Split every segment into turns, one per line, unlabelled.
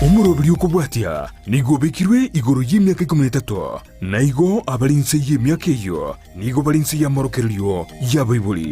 Omoroberi okobwatia nigo obekirwe igoro y'emiaka 13, na igo abare inse y'emiaka eyio nigo bare inse y'amorokererio y'abaibori.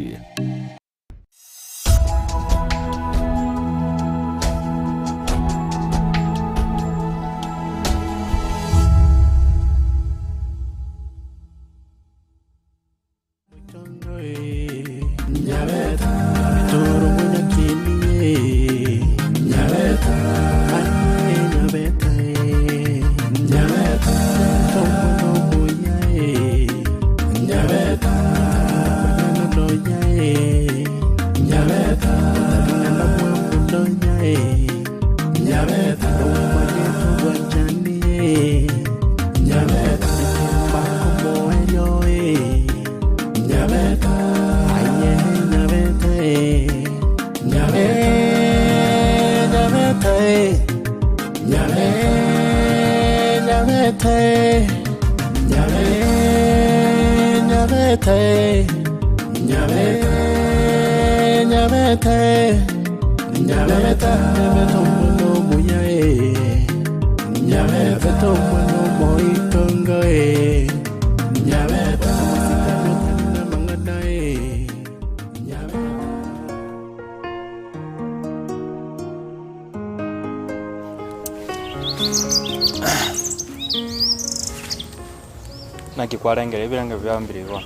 Naki kwarengire ebirengo biambire bono?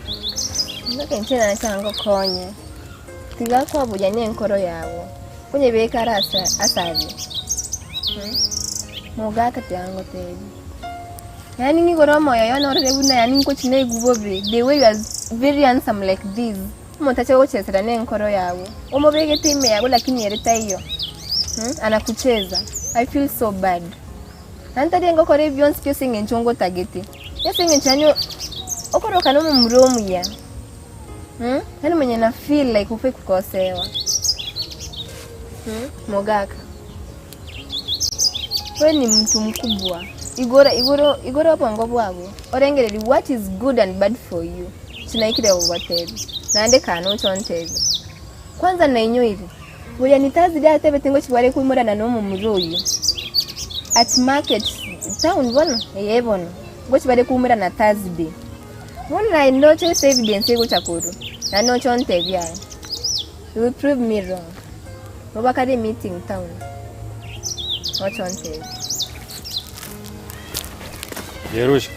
Ingoka inche nacha ngokonye, tiga kwabuya nenkoro yago, onyebeke are ase ase aria. Mogaka tiga ngotebie, yaani nigo omoyo oyo norore buna yaani ngochi naigwe bobe, the way you are very handsome like this, omonto ache gogochesera nenkoro yago, omobegete ime yago lakini ere taiyo, anakucheza, I feel so bad. Naende tari ngokora ebi bionsi pi ase eng'encho ngotagete, ase eng'encho yaani okoroka nomomura omuya, yaani mwenye na feel like ofai kokosewa, mogaka, wewe ni mtu mkubwa, igora igoro igoro obongo bwago, orengereria what is good and bad for you, kinaikire gogotebia, naende kaa noche ontebie. Kwanza nainyoire. Buya nitazire atebete ngochia bare koimorana nomomura oyio at market town bono ee bono ngochia bare koumorana Thursday. Bono naye ndoche ase evidence egocha korwa naende noche ontebie aye you will prove me wrong. Nigo bakare emeeting town oche ontebie.
Jerusha,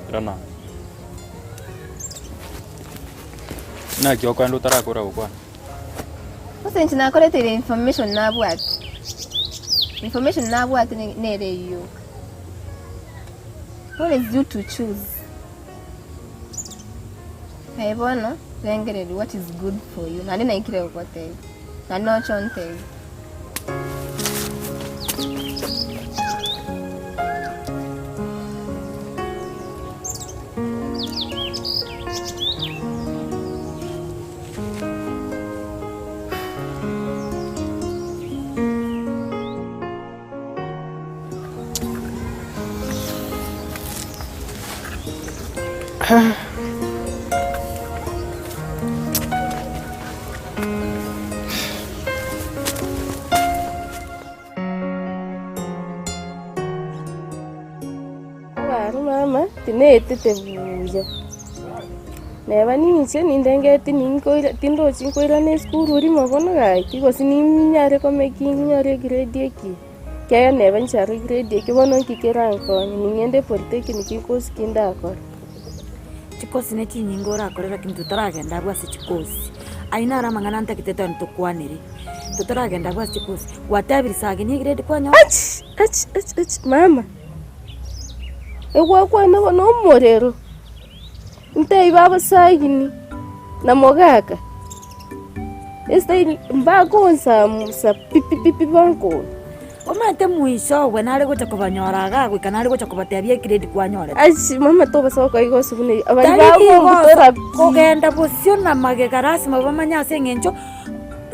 irana. Naki okogenda otarakora gokwana?
Ase inche nakoreteire information nabwate, information nabwate ne- nere eyio yoka. What is you to choose? Aye bono, rengereria what is good for you, naende naikire gogotebia, naende noche ontebie.
Abaria mama tinaetete buya, neba ninche nindengeti ninkoira tindochi nkoirana esukuru rimo bono gaki gose ninyare komaking nyore egrade eke, ekiagera neba inche aro egrade eke bono nki kerankonye, ning'ende polytechnic nkosi ki ndakore.
Chikosi ne chinyinga orakore lakini totaragenda abwo ase chikosi. Ayio naro amang'ana ntagete togende tokwanere, totaragenda abwo ase chikosi, gwatebire sagini egrade kwanyora.
Achi! Achi! Achi! Achi! Mama, egwakwana bono omorero, ntebie baba sagini na mogaka, esitayiri mbakonsamusa pi pi pi pi bankore.
Omanyete moiso owe nare gocha kobanyora igaa goika nare gocha kobatebia egrade kwanyorete.
Achi mama tobasa gokora igoso buna eyio, abari
Tari
bagogotora
rigoso
pi.
kogenda bosio na magega lasima bamanye ase eng'encho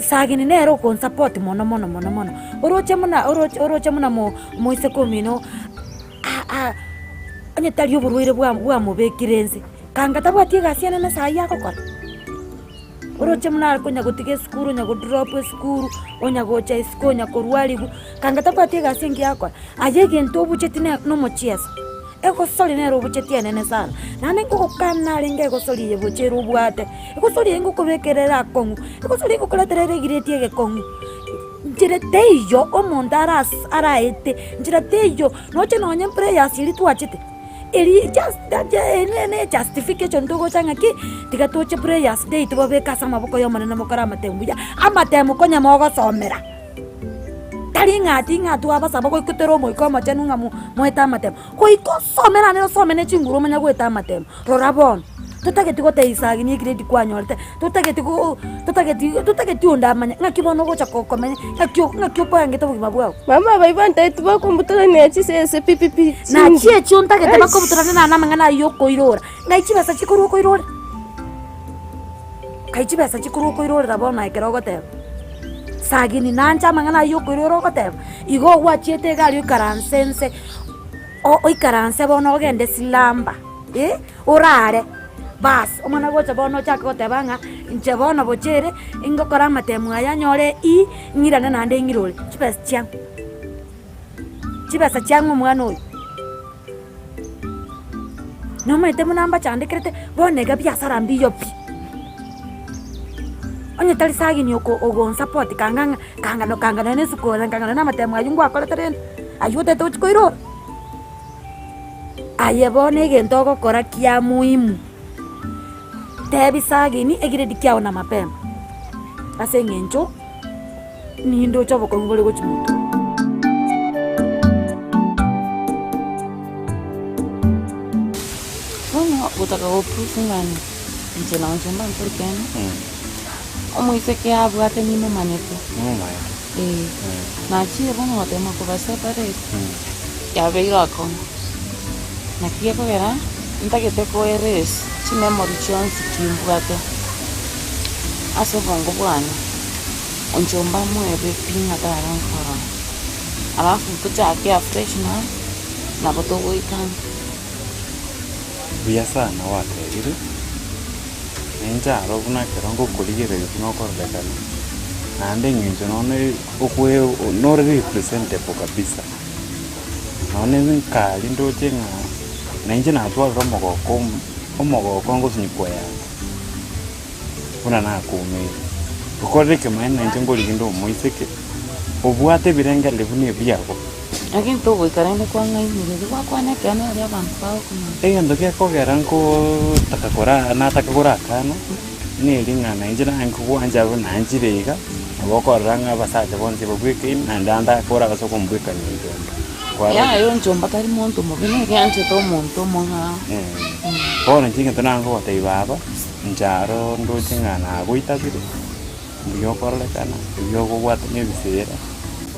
sagini nere okonsupport mono mono mono mono. Oroche muna oroche oroche muna mo moiseke omino a- a onye tari oborwaire bwa bwamobekire nse, kanga tabwati egasi enene saii agokora. Oroche buna are konya gotiga esukuru onya godrop esukuru, onya gocha isiko onya korwarigwa, kanga tabwati egasi engiya agokora, aye egento obucheti ne nomochieso, egosori nere obucheti enene sana. Naende nkogokana narenge egosori eye gocha ere obwate, egosori eye ngokobekera ere akong'u, egosori eye ngokoretera ere egireti egekong'u, nchera teiyo omonto aras araete, nchera teiyo, noche nonye prayers eria twachete. Eria just ere ne justification togocha ng'aki, tiga toche prayers day tobabeke ase amaboko ya omonene mokore amatemu buya, amatemu konya mogosomera, tari ng'a ati ng'a twabasaba goika tore omoika omochenu ng'a mo moete amatemu, goika osome naende osome ne chinguru omanye goeta amatemu, rora bono, totageti gotebia isagi na egrade kwanyorete, totageti go totageti totageti onde amanye, ng'aki bono ogocha ko komenya, ng'aki ng'aki okoengete obogima bwao.
Mama abaibwa ntaeti bakombutorania chisese pi pi pi
Nachi echio ntagete bakobutorane naende amang'ana ayio okoirora. Ng'ai chibesa chikorwa okoirora? Ng'ai chibesa chikorwa okoirorera bono aye ekero ogoteba? Sagini nanche amang'ana ayio okoirora ogoteba, igo ogwachiete iga aria oikaranse nse, o- oikaranse bono ogende silamba eh, orare. Baas, omwana gocha bono ochake goteba ng'a inche bono bochere, ingokora amatemu aya nyore E, ng'irane naende ng'irore, chibesa chiang'o? Chibesa chiang'o omwana oyo? Nomanyete buna mbachandekerete, bono iga biasara mbiyo pi. Onye tari sagini oko ogonsupport kanga ng'a kanga no kanga nonye na esukuru kanga nonye na amatemo aywo ngwakorete rende, aywo otagete gochia koirora. Aye bono egento ogokora kia muhimu, tebi sagini egiredi kiao na mapema, ase eng'encho nindoche obokong'u bore gochia motwe.
Bono gotaka go prove ng'a inche na inche mba nkore kende, omoiseke abwate nimomanyete, eh, nachire bono gotema koba separate. Yabeire akong'u, naki gekogera ntagete ko erase chimemory chionsi ki mbwate ase obongo bwane, inche mbamoebe pi ng'a tarenge ororo. Alafu tochake afresh naro, nabo togoikana.
Buya sana gwatebire, na inche aro buna ekero ngokorigereria buna okororekana, naende eng'encho nonya okwe nore representable kabisa, nonya nkari ndoche ng'a na inche natwarire omogoko omogoko ngosinyikwa yane, buna nakoumeire. Okorire ekemanyererio na inche nkorigia nde omoiseke, obwate ebirengererio buna ebiago.
Lakini togoika rende kwang'ainire, rigwakwana ekeene aria abanto bagokomanya.
Egento gekogera nkotaka kora nataka korakana, neri ng'a nainche naye nkogwancha abwo nanchire iga, nabo okorora ng'a abasacha bonsi babwekaine, naende ande akore ase okombwekania enchomba. Kwarora?
Yaya onchomba tari monto mobe, nigo anchete omonto omong'ao.
Bono inche egento naye nkogotebia baba, inche aro ndoche ng'a nagoitabire. Mbuya okororekana, ebi okobwata nebisera.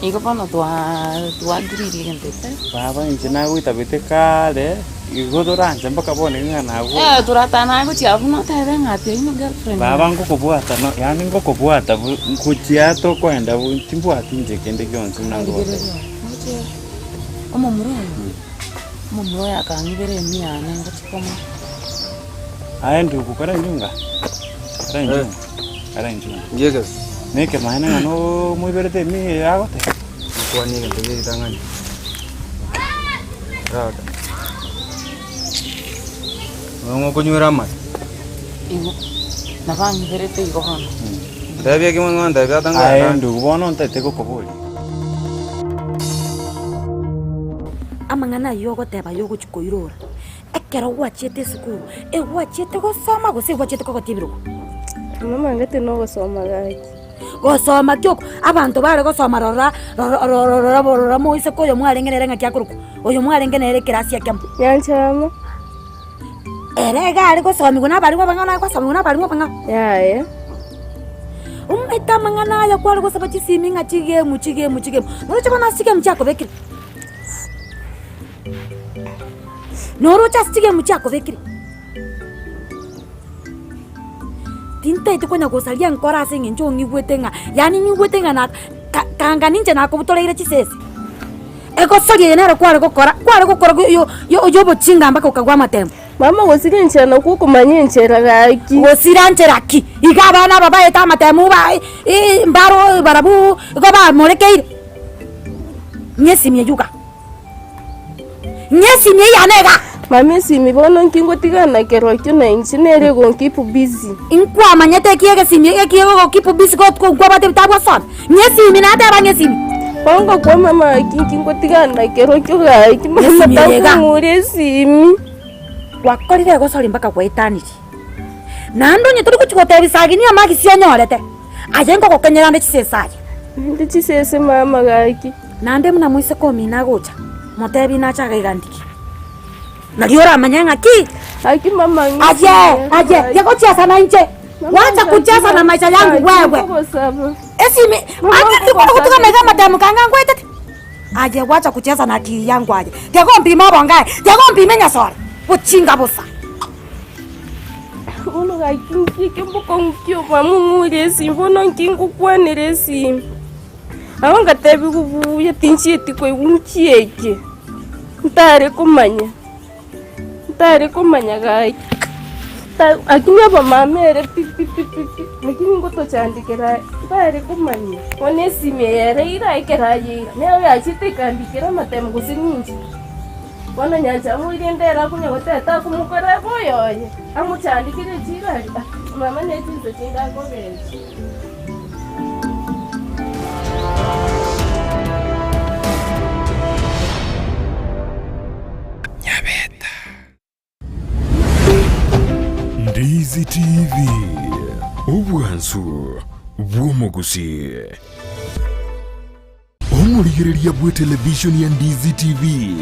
Igo bono twagiririe egento ekio.
Baba inche nagoitabete kare, igo toranche mpaka bono iga ng'a nago.
Eh, toratana aye gochia abwo notebe ng'a ati oyio no girlfriend
Baba ngokobwata no yaani ngokobwata bu ngochia tokoenda bu timbwati inche kende gionsi buna ngogotebia.
Rigereria, oche omomura oyo, omomura oyo akang'ibera emia yane ngochia komoa.
Aye ndugu kore enchunga, kore enchunga. Kare inchuo.
Ngiegese.
Nekemaene ng'a nomoiberete emiyo eye agoteba.
Nkwanie egento gie ritang'ani. Rada. Ning'o okonywera amate?
Igo, nabo ang'iberete igo bono.
Ntebie ekemo ng'a ntebie ata
Aye
ng'ai.
ndugu bono ntaete gokoboria.
Amang'ana ayio ogoteba ayio ogochia koirora. Ekero gwachiete esukuru, egwachiete gosoma gose egwachiete kogotia ebirogo?
Mama ngete nogosoma gaki.
Gosoma ki oko? Abanto bare gosoma rora rora rora rora rora moiseke oyo mwarenge nere ng'aki akorokwa, oyo mwarenge nere ekerasi ekemo.
Nyanchama.
Ere iga are gosomiwa na abarimu abang'ao naye gwasomiwa na abarimu abang'ao?
Yaya.
Omanyete amang'ana aya kware gosaba chisimi ng'a chigemu chigemu chigemu, noroche bono ase chigemu chiakobekire. Noroche ase chigemu chiakobekire. Tintaeti konya gosaria nkore ase eng'encho ong'igwete ng'a yaani ng'igwete ng'a na ka kanga ninche nakobutoreire chisese. Egosoria eye nero kware gokora, kware gokora yo yo yobochinga mpaka okagwa amatemo.
Mama gosira enchera nakwo okomanya enchera gaki.
Gosira nchera ki? Iga abana aba baete amatemu ba mbaro barabwo igo bamorekeire. Ng'a esimi eywo iga. Ng'a esimi eyio yane iga.
Mama esimi bono nki ngotigana na kerokio na inche nere egonkeep busy.
Nkwamanyete eki egesimi eki egogokeep busy nkwabwate ebitabu osome. Ng'a esimi nateba ng'a esimi.
Bono ngokwa mama gaki nki ngotigana na kerokio gaki mama
Esimi eye iga.
takong'ura esimi.
Gwakorire egosori mpaka gwaetanirie. Naende onye tori gochia gotebia Sagini amagisi onyorete, aye ngogokenyera ande chisese aye.
Naende chisese mama gaki.
Naende buna moiseke omino agocha, motebie nache agaiga ndiki. Nario oramanye ng'a ki?
Gaki mama ng'isi
Aye, aye,
gaki.
gochiesa nainche.
Mama
Wacha
gaki
kucheza na maisha yangu
gaki
wewe.
nkogosaba.
Esimi,
Mama
ande
nkogosaba.
tikogotuga maiga amatemu kanga ngwetete. Aye gwacha kucheza na akili yangu aye. Tiga ompime obongo aye, tiga ompime nyasore. Bochinga bosa.
Bono gaki nki eke mbokong'u ki obamo ng'ure esimi, bono nki ngokwanera esimi. Nabo ngatebiwa buya tinchieti koigwa nki eke, ntare komanya, ntare komanya gaki. Lakini abamama ere pi pi pi pi pi, lakini ngotochandekera ntare komanya. Bono esimi eye ere ira ekero ayeira, nero yachete ekambikera amatemo gose ninche. Bono nyancha amoirende ere akonya goteba takomokora abe oyoye, amochandekere echiro aria, ah, mama ne chinsa chinde akogencha.
Ndizi TV, obwansu bw'omogusii. Omorigereria bw'etelevishoni ya Ndizi TV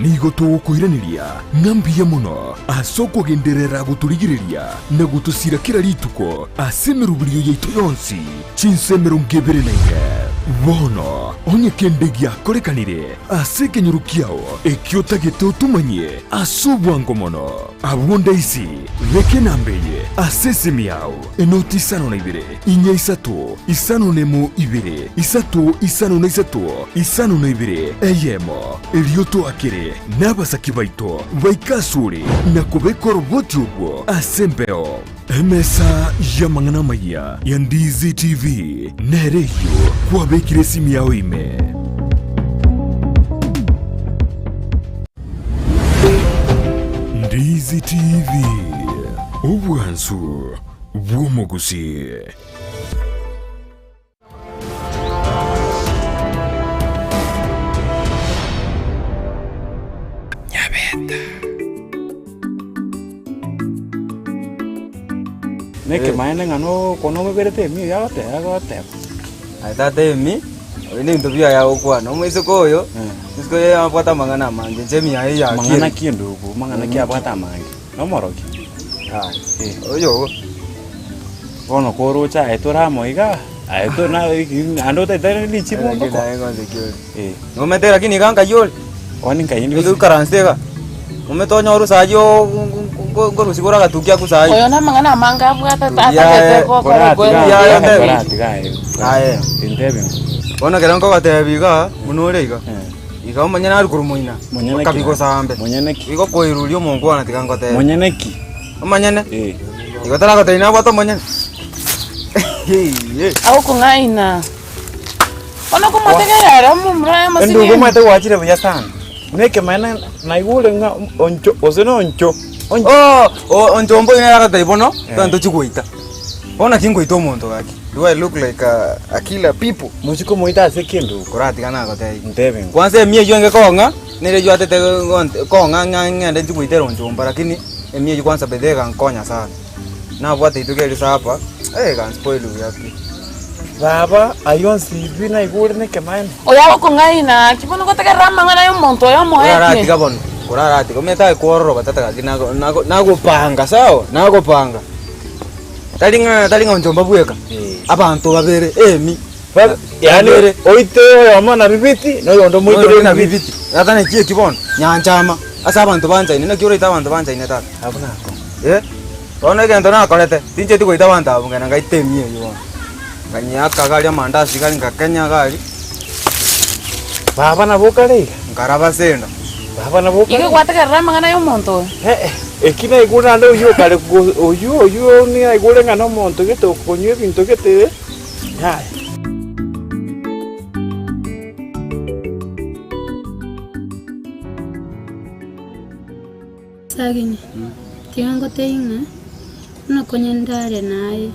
nigo togokoiraneria ng'a mbuya mono ase okogenderera gotorigereria na gotosira kera rituko ase emeroberio yaito yonsi chinsa 24. Bono onye kende giakorekanire ase ekenyoro kiao ekio otagete otomanyie ase obwango mono, abwo ndaisi beka enamba eye ase esimi yao, enoti isano na ibere, inya isato, isano na emo ibere, isato isano na isato, isano na ibere, eyemo. Erio toakere nabasaki baito baike asore na kobeka oroboti orwo ase embeo. Emesa y'amang'ana amayia ya Ndizi TV nere eyio kwabekire esimi yao ime. Ndizi TV, obwansu bw'omogusii.
Nekemanyererio ng'a nokwo nomoberete emi oyio agoteba agoteba.
Aye tata emi, oyo nebinto biaye agokwana, omoiseke oyo, omoiseke oyo abwate amang'ana amange, inche emi yaye yakire.
Mang'ana ki endugu? Mang'ana ki abwate amange? Nomoroki?
Aye, oyo ogo.
Bono koroche aye tore amo igaa, aye to na naende otaete richibu
Lakini
mboko.
naye kwanza ki ore.
Eh.
Nomete lakini iga nkai ore.
Kwani nkai
Nigo oikaranse iga, omete onyore sayi nkorusia kore agatuki akwo sayi.
Oyo namang'ana amange abwate
Yaye,
atagete gokora
Koratiga
Yaye,
aye,
ntebi.
koratiga aye.
Aye.
Intebe.
Bono ekero nkogotebia iga, buna ore iga, iga omonyene aria korwa moina,
Monyene ki?
okabigosambe.
Monyene ki?
Igo koiruria omonkwana tiga ngotebie.
Monyene ki?
Omonyene?
Eh.
Igo taragotebia nabwate omonyene?
Agokong'aina. Bono okomotegerera ere omomura
Endugu
omosinini.
omanyete gwachire buya sana. Buna ekemanyererio naigure ng'a oncho gose na oncho oncho.
Oh, o- onchomba oyo nere agotebia bono, togende tochie goita. Bono naki ngoita omonto gaki? Do I look like a, a killer people?
Mochie komoita ase ki endugu?
Koratiga nagotebia.
Ntebe ng'o?
Kwanza emi eyio enge kong'a, nere eyio atete gonte kong'a ng'a ng'ende nchie goitera onchomba lakini, emi eyio kwanza by the way egankonya sana. Nabwate rituko erio supper, eh eganspoil buya pi.
Baba, ayio onsi pi naigure nekemaene.
Oyo agokong'aina, ki bono gotegerera amang'ana y'omonto oyo omoetie?
Koraratiga bono, koraratiga omanyete aye kwororoba tata gaki nago nago nagopanga sawa, nagopanga. Tari ng'a tari ng'a onchomba bweka, abanto babere emi,
Yaani
babere.
oite oyomo na bibiti, na oyonde omoitere
Oyondo na
bibiti.
bibiti. Tata naki eki bono, nyanchama, ase abanto banchaine, naki oraite abanto banchaine tata?
Abwo nako.
Eh, bono egento nakorete, tincheti goita abanto abwo ngenda ngaita emiya eyio bono. Nkanyeaka iga aria amandasi iga aria ngakenya iga aria.
Baba nabo okare iga?
Nkaraba ase enda.
Baba nabo okare
Igo
iga?
gwategerera amang'ana y'omonto oyo?
Eh, eh.
Eki naigure naende oyio okare go- oyio oyio naigure ng'a nomonto gete okonywa ebinto gete, yaya.
Sagini, tiga ngotebie ng'a buna konya ndare naye,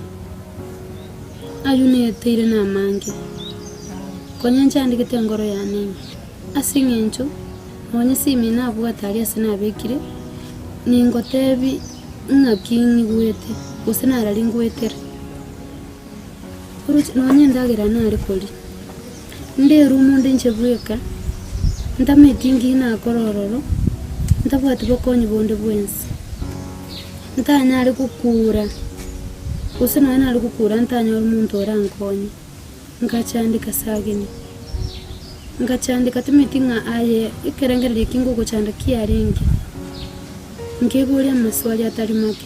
ayio neeteire namange, konya nchandegete enkoro yane ime, ase eng'encho nonye esimi nabwate aria ase nabekire, ningotebi ng'aki ng'igwete, gose narari ngwetere. Oroche nonye endagera nare koria, nde eroom onde inche bweka, ntameti nki nakora ororo, ntabwati bokonyi bonde bwensi, ntanyare gokura, gose nonye nare gokura ntanyore omonto orankonye, nkachandeka sagini, nkachandeka timeti ng'a aye ekerengererio eki ngogochanda kiarenge, nkeboria amaswali atari make.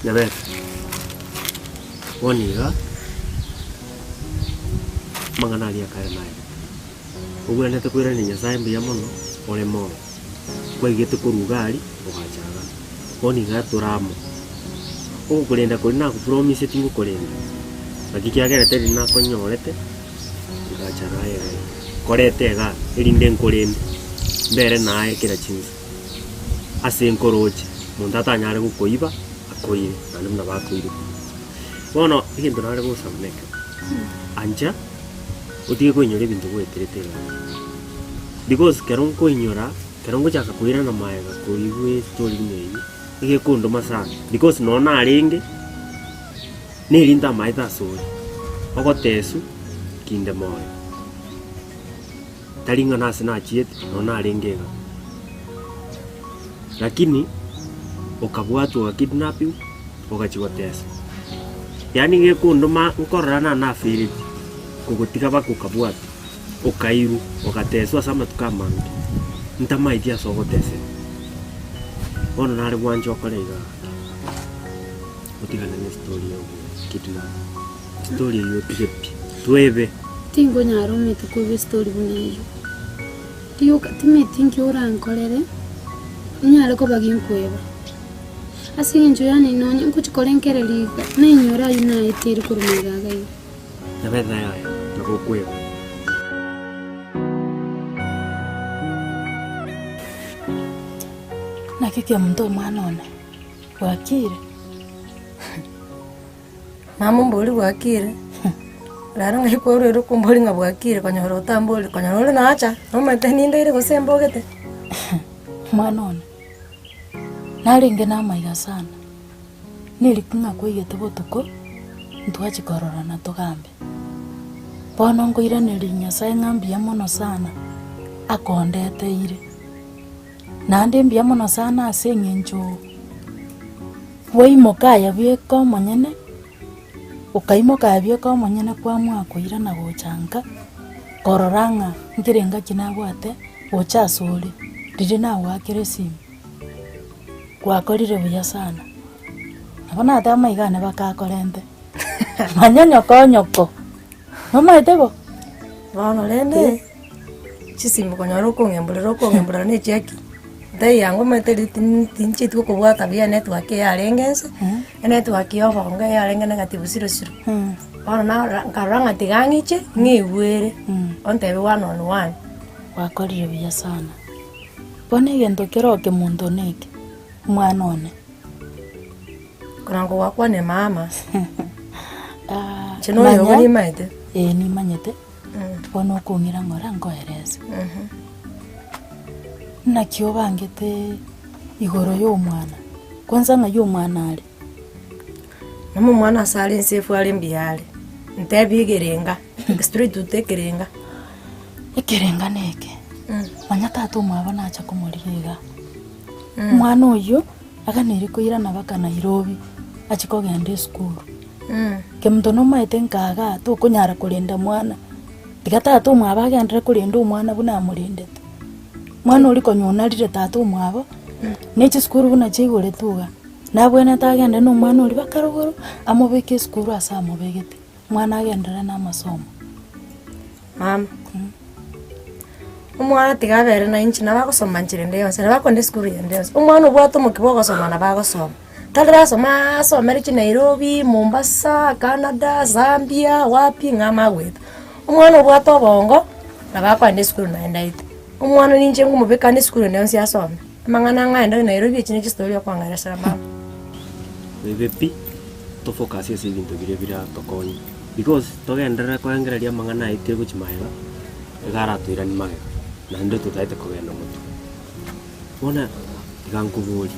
Nyabete, bono iga, amang'ana aria akare naye, obwenerete koiraneria Nyasaye mbuya mono, ore moyo, kwaigete korwa iga aria, ogacha igaa. Bono iga tore amo, ogokorenda koria nagopromiseti ngokorenda, naki kiagera teri nakonyorete, ngacha naye iga iga, korete igaa, erinde nkorende, mbere naye kera chinsa. Ase enkoroche, monto atanyare gokoiba, akoire, naende buna bakoire. Bono egento nare gosaba neke, ancha otige koinyora ebinto gweterete iga. Because kero nkoinyora, kero ngochaka koirana maega koigwa estory buna eywo, egekondoma sana, because nonye narenge, na erinto amaete asore, ogotesu kinde moyo. Tari ng'a nase nachiete, nonya narenge iga. Lakini okabwatwa ogakidnapiwa, ogachia goteswa. Yaani gekondoma nkorora na nafereti, kogotiga baka okabwatwa, okairwa, ogateswa ase amatuko amange, ntamaeti ase ogotesera. Bono nare gwancha okore iga gaki, otigane na estory ya ogokidnap, estory eywo otige pi, twebe.
Tinkonyara omanyete koba estory buna eyio. Rioka timanyeti nki orankorere, inyare koba ginkweba. Ase eng'encho yaani nonye ngochia korengereria iga, nainyore aywo naeteire korwa magega iga iga.
Nyasae yaya, nabo okweba.
Naki kemunto omwana one, bwakire?
Mama ombori bwakire, rero ng'ai kwarwire okombori ng'a bwakire konyora otambori konyora ore nacha, nomanyete nindeire gose mbogete.
Omwana one, narenge namaiga sana, neriko ng'a kwaigete botuko, ntwachia kororana togambe. Bono nkoiraneria Nyasaye ng'a mbuya mono sana, akondeteire. Naende mbuya mono sana ase eng'encho bwaimoka aye bweka omonyene, okaimoka aye bweka omonyene kwamua koirana gocha nka, korora ng'a nkere engaki nabwate gocha asore, riria nagoakera esimi, gwakorire buya sana. Nabo nateba amaiga ane bakakorente, manya nyoko nyoko, nomanyete bo?
Bono rende. Chisimi konyora okong'emborera okong'emborera na echiaki, ntaiyo ango omanyete ri tin- tinchieti gokobwata buya enetwork eyarenge nse, enetwork ya obongo eyarenge negative zero zero. Bono narora nkarora ng'a tiga ng'iche, ng'igwere, ontebie one on one.
Gwakorire buya sana. Bono egento kere okemonto neke, omwana one.
Korwa ngogwakwania mama,
Ah,
inche noyo
manya,
nimaete.
eh nimanyete. Bono okong'ira ng'ora nkoerese. Naki obangete igoro y'omwana? Kwanza ng'ai omwana are?
Mama omwana ase are ense efu are mbuya are, ntebi egerenga, straight to ekerenga.
Ekerenga neke, manya tata omwabo nacha komorigia igaa. Omwana oyio, aganeirie koirana baka Nairobi, achie kogenda esukuru. Kemunto nomaete nkagaa tokonyara korenda mwana, tiga tata omwabo agenderere korenda omwana buna amorendete. Mwana oria konya onarire tata omwabo, ne chisukuru buna chiaigoretwe iga, nabwenerete agende na omwana oria baka rogoro, amobeke esukuru ase amobegete, omwana agenderere na amasomo.
Mama, Omwana tiga abere na inche nabo agosoma nchera ende yonsi, nabo akoenda esukuru ende yonsi. Omwana obwate omokia bwa ogosoma nabo agosoma, tari lasima asomere chi Nairobi, Mombasa, Canada, Zambia, wapi ng'a amagoeta. Omwana obwate obongo, nabo akoenda esukuru naende aete. Omwana ninche ngomobeka ande esukuru ende yonsi asome, amang'ana ng'a aende Nairobi echi ne chistori okong'eresera mama.
Ebe pi, tofocus ase ebinto biria biratokonye, because togenderere koengereria amang'ana aetire gochia magega, iga aratoiranie magega, naende totaete kogenda motwe. Bono tiga nkoborie,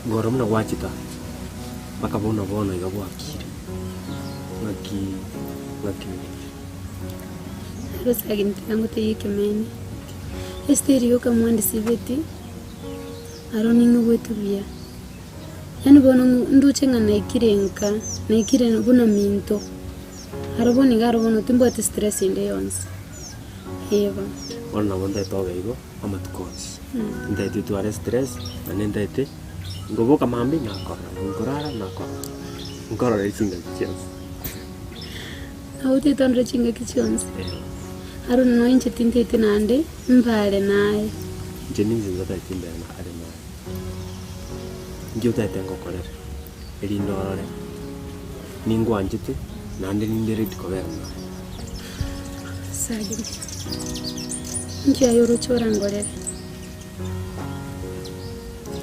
igoro buna gwachete aa, mpaka bono bono iga gwakire, ng'aki ng'aki oroche?
Ero sagini tiga ngotebie ekeene, esiteri yoka mwandisibeti, aro ning'igwete buya. Yaani bono ndoche ng'a naikire nka, naikire buna minto. Aro bono iga aro bono timbwati stress ende yonsi, ee bono.
Bono nabo ntaete obe igo amatuko onsi, ntaete otware stress, naende ntaete nkoboka mambia nakorora, nkorara nakorora, nkorore chingaki chionsi.
Nabo otaete ondore chingaki chionsi, aro nonya inche tintaeti naende mbare naye.
Inche ninche ntotaeti mbere are naye, inki otaete ngokorere erinde orore. Ningwanchete, naende ninde ready kobera naye.
Sagini, Inki aye oroche orangorere?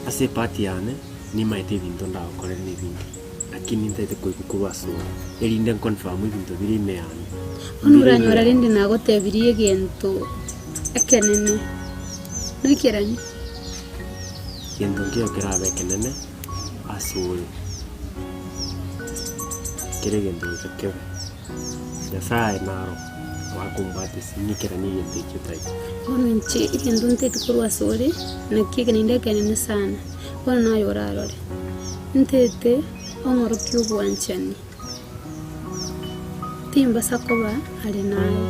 Ase epart yane, nimaete ebinto ndagokorere na ebinge, lakini ntaete koigwa korwa ase ore, erinde nconfirm ebinto bire ime yane.
Bono
Bire ime
oranyora
yane.
rende nagotebirie egento ekenene, noikeranie?
Gento nkeiyo kerabe ekenene. Asore, kera egento goika kebe, Nyasaye naro oakombwatisia ng'ikeranie egento ekio otaete.
Bono inche egento ntaete korwa asore, naki eke naende ekenene sana, bono naye orarore, ntaete ong'orokie obwanchani, timbasa koba are naye.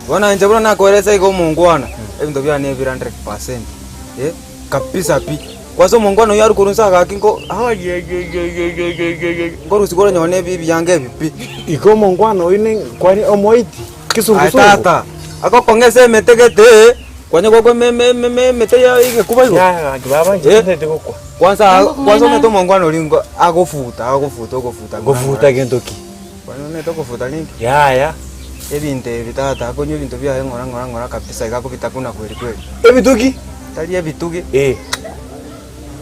Bono inche buna nakoeresa iga omongwana, ebinto biane ebire 100%, eh, kabisa pi. Kwanza omongwana oyio arwe korwa inse agaki nko ayayayayayayayay, nkorusia kore nonye na ebi ebianga ebi pi.
Igo omongwana oyio ne kwani omoiti
Aye
kisungusungu.
tata, agokong'esa emete gete, kwanya gokwa eme eme eme eme emete ya egekuba igo.
Yaya gaki baba inche
Eh.
tintagete gokwa.
Kwanza kwanza omanyete omongwana oria ngo agofuta agofuta ogofuta
Gofuta gento ki?
Kwani omanyete ogofuta ninki?
Yaya.
Ebinto ebi tata akonywa ebinto biaye ng'ora ng'ora ng'ora kabisa iga akobitakuna kweri kweri.
Ebitugi?
Tari ebitugi.
Eh.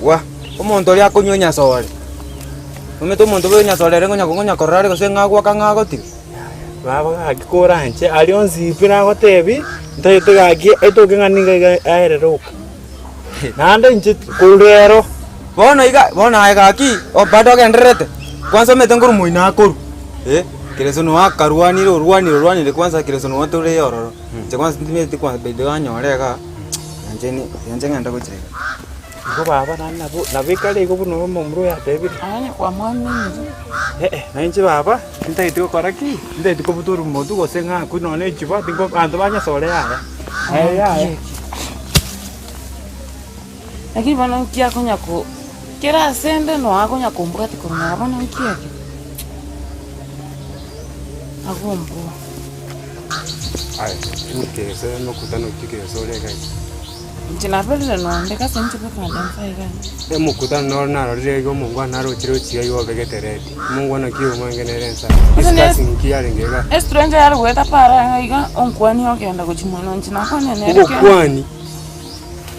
Wah! Omonto oria akonywa enyasore. Omanyete omonto bwa enyasore ere ngonya ngonya korora are gose ng'a agoaka ng'a agotiga?
Baba gaki koranche aria onsi pi nagotebi, ntagete gaki etoke ng'a niga iga aerere oka. Naende inche korwa rero.
Bono iga, bono aye gaki, o bado ogendererete, kwanza omanyete nkorwa moino akorwa, eh, kereso noe akarwanire orwanire orwanire kwanza kereso noe tore ororo, inche kwanza ntimanyeti kwanza by the way anyore igaa, inche ni inche ng'ende gochia iga.
Igo baba naende nabo nabo ekare igo buna omomura oyo atebire.
Onye kwamwaminyire.
Eh-eh, na inche baba, ntagete gokora ki? Ntagete kobutora omotu gose ng'akwe nonye na echuba tingo abanto banyesore yaya, aye yaya.
Lakini bono nki akonya ko kera asende noo akonya kombwati korwa nyuma bono nki eke? Agombua.
Aye, nkerese mokutano ki kerese ore iga iga?
Inche naberire nonde gose inche bokande nsa iga.
Emokutano noro narorire iga omongwana narochire ochiga iga obegete red. Omongwana ki omwange nere ensa?
Gose ne
Discussing ki yarenge iga?
Estranger yare goeta para iga onkwani ogenda gochia moino inche nakwanire nere kende.
Ogokwani,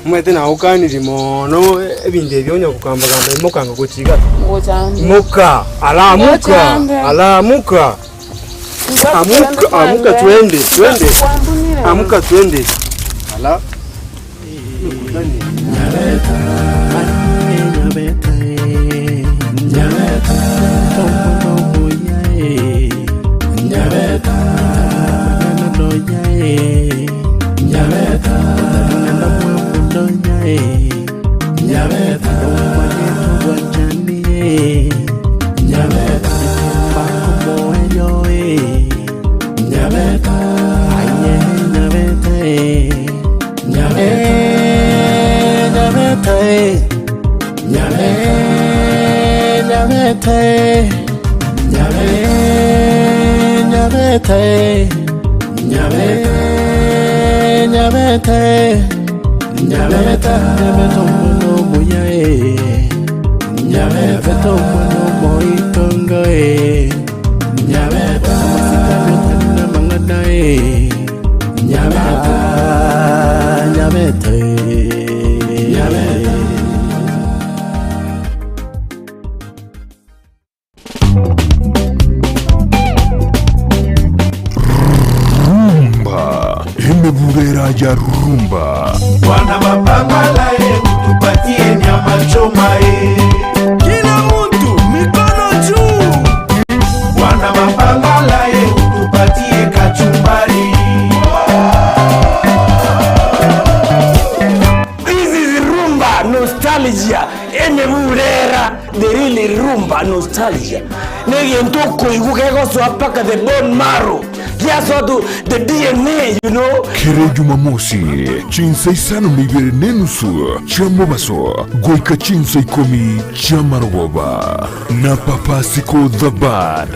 omanyete nagokaniri moono ebinto ebi onya kogamba gamba imoka anga gochia iga.
Ngocha ande.
Imoka, ala amuka,
Ngocha ande.
ala amuka. Amuka, amuka twende, twende. Amuka twende. Ala.
Nyabete, nyabe, nyabete, nyabe, nyabete, nyabete, nyabete omwana omuya eh. Nyabete omwana omoitongo eh. Nyabete amasikani otari namang'ana eh. Nyabete, nyabete, nyabete.
Rumba, emebubera ya rumba.
Bwana mapambala ye, tupatie nyama choma ye. Kila mtu mikono juu. Bwana mapambala ye, tupatie kachumbari.
This is rumba nostalgia emebulera the real rumba nostalgia negento okoigwa kegosoa mpaka the bone marrow giasoa to the DNA you know.
Kere Jumamosi, chinsa isano na ibere na enusu chia mobaso goika chinsa ikomi chia marogoba na Papa Siko the Bad.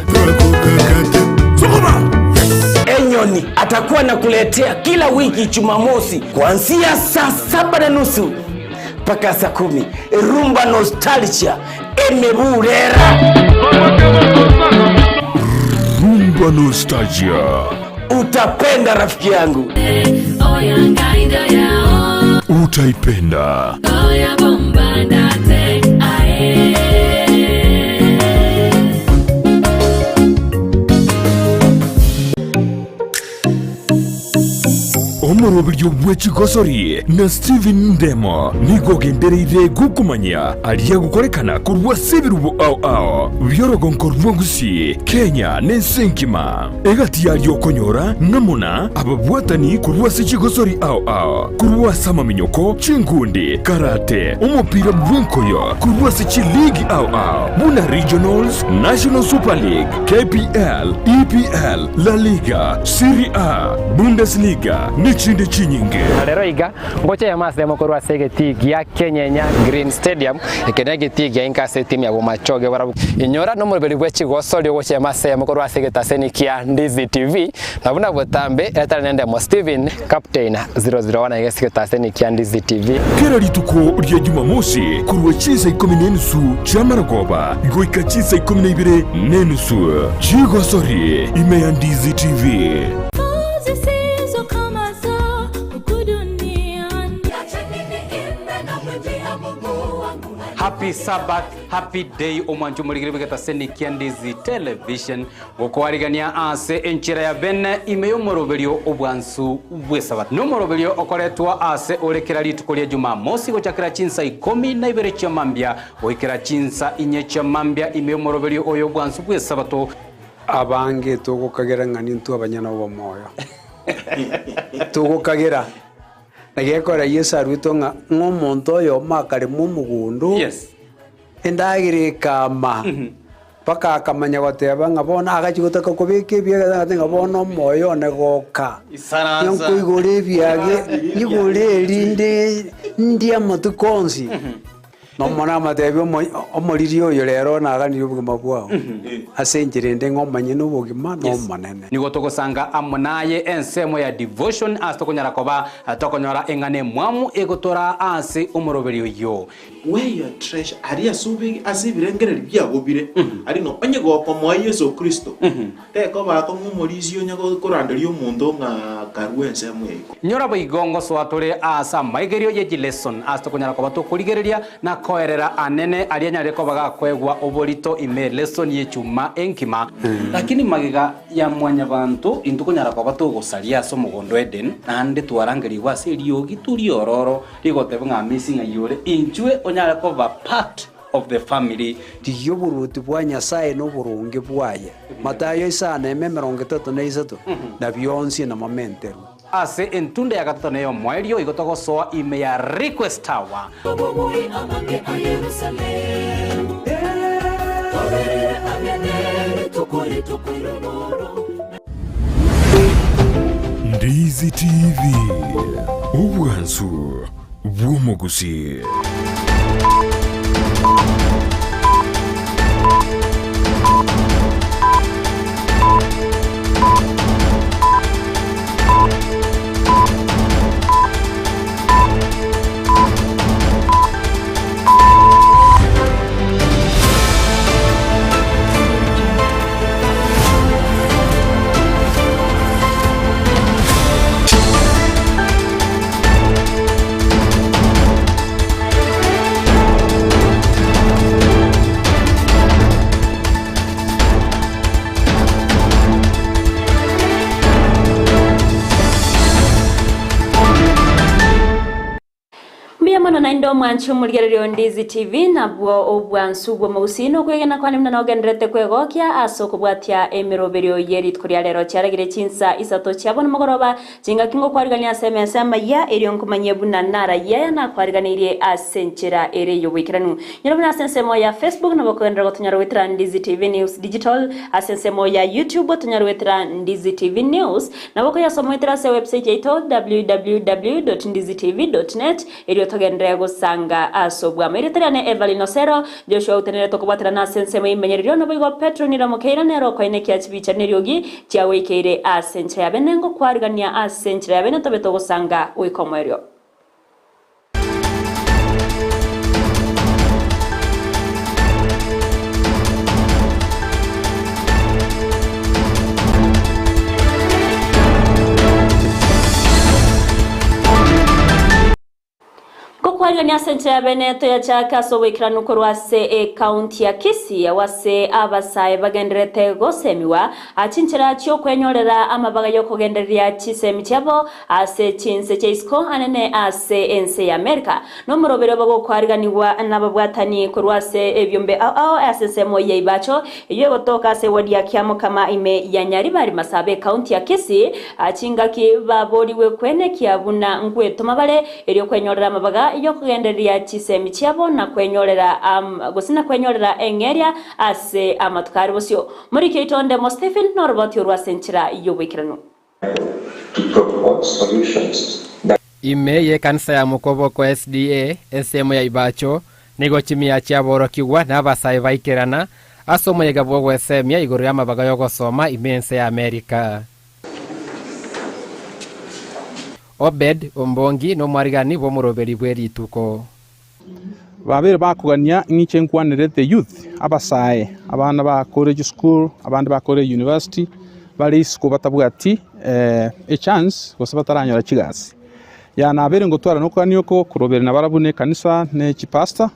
Enyoni atakuwa anakuletea kila wiki Jumamosi kuanzia saa 7:30 mpaka saa 10. Rumba Nostalgia emeburera.
Rumba Nostalgia.
Utapenda rafiki yangu.
Utaipenda. Omoroberio bwe chigosori na Stephen Ndemo nigo ogendereire gokomanya aria agokorekana korwa ase ebirubo ao ao bi'orogonko rwa Gusii, Kenya na ense engima. Egati yaria okonyora ng'amuna ababwatani korwa ase chigosori ao ao, korwa ase amaminyoko, chinkundi, karate, omopira bw'enkoyo, korwa ase chiligi ao ao buna Regionals, National Super League, KPL, EPL, La Liga, Serie A, Bundesliga, nechinde chinyinge.
Na rero iga, ngocha eyemo ase eyemo korwa ase egetii gia Kenyenya Green Stadium, eke negetii gia inka ase etimu ya Bomachoge barabwo. Inyora nomoroberi bwe chigosori ogocha eyemo ase eyemo korwa ase egetaseni kia Ndizi TV, na buna botambe etari nendemo Steven Captain 001 iga ase egetaseni kia Ndizi TV.
Kera rituko ria Jumamosi korwa chinsa ikomi na enusu chi'amarogoba goika chinsa 12 na enusu chigosori ime ya Ndizi TV.
Happy Sabbath, happy day omwancho omorigere bw'egetaseni kia Ndizi Television gokoarigania ase enchera ya bene ime y'omoroberio obwansu bw'esabato. Nomoroberio okoretwa ase ore kera rituko ria Jumamosi gochakera chinsa 12 chia mambia goikera chinsa inye chia mambia ime y'omoroberio oyo obwansu bw'esabato.
Abange togokagera ng'a nintwe abanyene obomoyo. Togokagera. Na gekora Yeso aruetwe ng'a ng'a omonto oyomo akarema omogondo, endagera ekama, mpaka akamanya goteba ng'a bono agachia gotaka kobeka ebiage agateba ng'a bono omoyo one goka.
Isaransa.
Nkoigora ebiage, nyigore erinde ndie amatuko onsi. Nomonene amatebie omoriri oyo rero naganirie obogima bwao, ase enchera ende ng'a omanye nobogima na Omonene.
Nigo togosanga amo naye ensemo ya devotion ase tokonyara koba tokonyora eng'ana emwamu egotoraa ase omoroberi oyio.
Where your treasure, aria ase obe ase ebirengererio biago bire, aria ng'a onye gokomoa Yeso Kristo, Tekoba akong'u omorisia onye koranderia omonto ng'a karue ensemo ya igoro.
Nyora boigo ngosoa tore aase amaigerio ye chileson ase tokonyara koba tokorigereria na koerera anene aria anyarire koba gakoegwa oborito ime lesson y'echuma enkima. Lakini magega ya mwanyabanto intokonyara koba togosaria ase omogondo Eden, naende twarangerigwe ase eriogi toriororo rigoteba ng'a amesi ng'ai ore inchwe onyare koba part of the family.
Rigia oboruoti bwa Nyasae na oboronge bwaye, Matayo isano eme 33, na bionsi namamenterwe.
Ase entunda ya gatato na ey'omoerio igo togosoa ime ya Request Tower.
Ndizi TV, obwansu bw'omogusii.
Mbuya mono naende omwanchi omorigereria o Ndizi TV nabwo obwansu bw'omogusii na okwegena kwane buna nogendererete kwegokia ase okobwatia emeroberio ye rituko ria rero chiaragire chinsa isato chia bono mogoroba chingaki ngokwarigania ase emesa amayia erio nkomanyie buna narayia aya nakwariganeirie ase enchera ere y'oboikeranu. Nyora buna ase ensemo ya Facebook nabo okogenderera gotonyora goetera Ndizi TV News Digital ase ensemo ya YouTube otonyore goetera Ndizi TV News Nabo okoyasoma oetere ase ewebsite yaito www.ndizitv.net erio togenderere gosanga ase obwamo. Erieta riane Evelyn Osero, Joshua otenenere tokobwaterana ase ensemo y'eimenyererio, naboigo Petro Nira Mokeira nere okoenekia chibicha neriogi chiagoikeire ase enchera ya bene ngokwarigania ase enchera ya bene tobe togosanga goika omoerio. Ngokwarigania ase enchera ya bene toyachake ase oboikeranu korwa ase ekaunti ya Kisii agwo ase abasae bagendererete gosemiwa chinchera chiokwenyorera amabaga yokogendereria chisemi chiabo Ase chinse chia isiko anene ase ense ya Amerika, nomoroberi obo gokwariganigwa nababwatani korwa ase ebiombe ao ao ase ensemo ya Ibacho, eyio egotoka ase ewodi ya Kiamokama ime ya Nyaribari Masaaba ekaunti ya Kisii, chingaki baborigwe kwenekia buna ngwetoma bare erio kwenyorera amabaga yokogendereria chisemi chiabo na kwenyorera gose na kwenyorera eng'eria ase amatuko are bosio. Moriki oito Ndemo Stephen noroboti orwo ase enchera y'oboikeranu.
Ime y'ekanisa ya Mokoboko SDA, ensemo ya Ibacho, nigo chimiya chiaborokigwa na abasae baikerana ase omoyega bw'ogwesemia igoro y'amabaga y'ogosoma ime y'ense ya Amerika. Obed Ombongi nomwarigani bw'omoroberi bwe rituko.
Babeire bakogania ng'iche nkwanere the youth, abasae, abana bakore chisukuru, abande bakore university, bare isiko batabwati echance gose bataranyora chigasi. Ya nabeire ngotwara nokogania oko koroberi nabarabwo na ekanisa ne chipastor,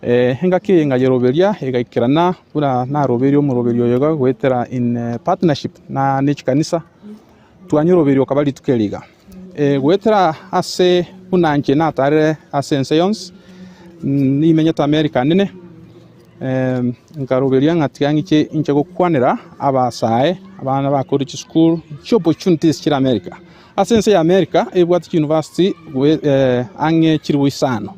engaki eye nkayeroberia egaikerana buna naroberie omoroberi oyo iga goetera in partnership na ne chikanisa, twanyeroberia okaba rituko eri iga. Goetera ase buna inche natarire ase ense yonsi, nimenyete America nene, nkaroberia ng'a tiga ng'iche inche gokwanera abasae, abana bakore chisukuru, chiopportunities chire America. Ase ense ya America ebwate chiuniversity ang'e chilifu isano,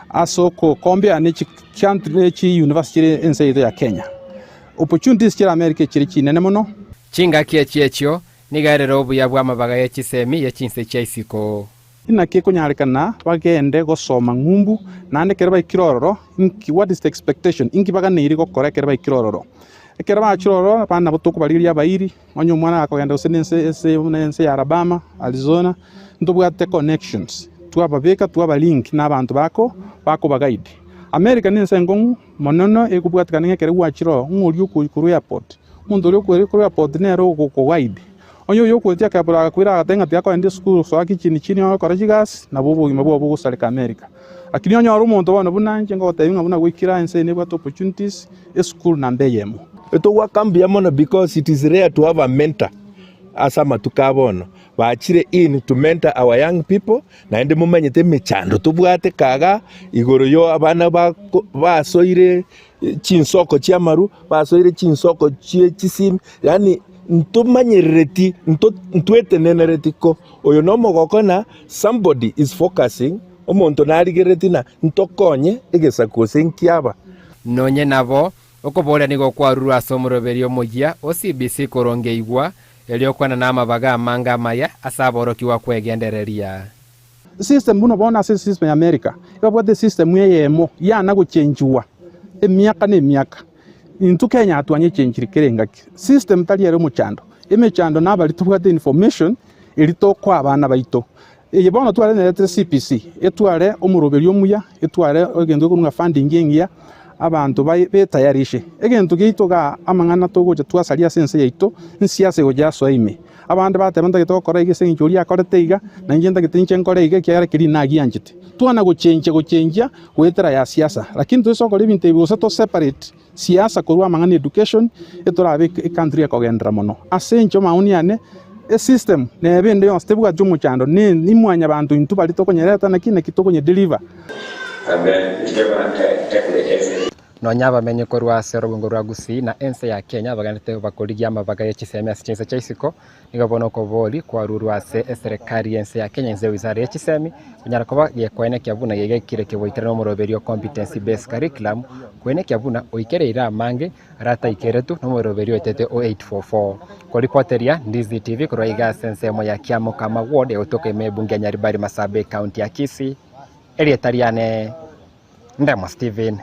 ase okocompare ne chicountry ne chiuniversity chire ense yaito ya Kenya. Opportunities chire America chire chinene mono.
Chingaki echi echio Nigo erere obuya bw'amabaga ye chisemi ye chinse chia isiko.
Inaki ekonyarekana bagende gosoma ng'umbu, naende ekero baikire ororo, inki, what is the expectation, inki baganeiri gokora ekero baikire ororo? Ekero bachire ororo, abana nabo tokobarigeria abairi, onye omwana gakogenda gose na ense ense buna ense ya Alabama, Arizona, ntobwate connections, twababeka twabalink na abanto bako bakobaguide. America na ense enkong'u monono ekobwatekana ng'a ekero gwachire ororo, ng'a oria okoyi korwa airport, Omonto oria okoeria korwa airport nere ogokoguide. Onye oyio okoetia akebora agakoira agateba ng'a tiga kogenda esukuru soa kichini chini ogokora chigasi, nabo obogima bwao bogosareka America. Lakini onyore omonto bono buna inche ngogotebia ng'a buna goikera ense eye nebwate opportunities, esukuru namba eyemo.
Togoaka mbuya mono because it is rare to have a mentor ase amatuko a bono. Bachire in to mentor our young people naende momanyete emechando tobwate kagaa igoro yo abana basoire chinsoko chi'amaru, basoire chinsoko chie chisimi, yaani ntomanyerereti, nto ntwetenenereti ko oyo nomogoko na somebody is focusing, omonto narigerereti na ntokonye egesaku gose nkiaba.
Nonye nabo, okoboria nigo kwarurwe ase omoroberio omoyia o CBC korongeigwa, erio kwenana amabaga amange amaya ase aborokigwa kwegendereria.
System buna bono ase system ya America, ebabwate system eyemo yana gochenchiwa emiaka na emiaka. Intwe Kenya twanyechenchiri kera engaki. System tari ere omochando, emechando nabari tobwate information eri tokoa abana baito. Eye bono twarenerete CBC, etware omoroberio omuya, etware egento gekorwa ng'a funding engiya, abanto betayarishe. Egento giaito igaa amang'ana togocha twasaria ase ense yaito, nsiasa egocha yasoa ime. Abande bateba, Ntagete gokora iga ase engencho oria akorete iga, na inche ntagete inche nkore iga, ekiagera keria nagianchete. Twana gochenchia gochenchia goetera ya siasa, lakini toise gokora ebinto ebi gose to separate siasa korwa amang'ana education, etorabe ecountry ekogenderera mono. Ase inche maoni ane, Esystem neba ende yonsi tebwati omochando, ne imwanyabanto intwe baria tokonyereta naki naki tokonyedeliver.
Nonya abamenyi korwa ase orogongo rwa Gusii na ense ya Kenya bagenderete bakorigia amabaga ye chisemi ase chinse chia isiko, nigo bono okobori kwarurwe ase eserekari y'ense ya Kenya inse wizara ye chisemi konyara koba gekoenekia buna gegekire keboikeranu omoroberio o Competency Based Curriculum koenekia buna oikereire amange arataikeretwe nomoroberio oetete o 844. Koripoteria Ndizi TV korwa iga ase ensemo ya Kiamokama Ward egotoka ime ebunge ya Nyaribari Masabe County ya Kisii, erieta riane Ndemo Stephen.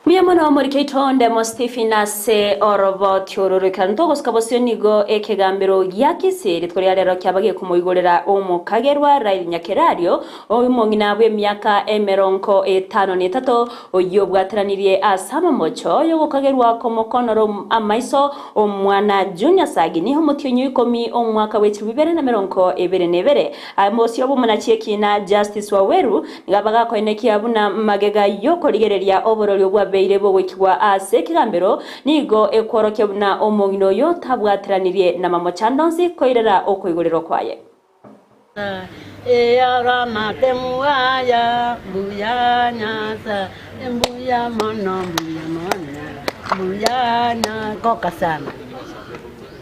Mbuya mono omoriki oito Ndemo Stephen ase oroboti oro roikeranu togosuka bosio nigo ekegambero gia Kisii rituko ria rero kiaba gekomoigorera omokagerwa Rael Nyakerario omong'ina bw'emiaka emerongo etano na etato oyio obwateranirie ase amamocho yogokagerwa komokonora amaiso omwana Junior Sagini omotienyi o ikomi omwaka bw'echilifu bibere na merongo ebere na ebere. Bosio bw'omonachi ekiina Justice Waweru nigo bagakoenekia buna magega y'okorigereria oborori obwabeire bogoikigwa ase ekegambero, nigo ekworokia buna omong'ina oyo tabwateranirie namamochando onsi koirera okoigorerwa kwaye.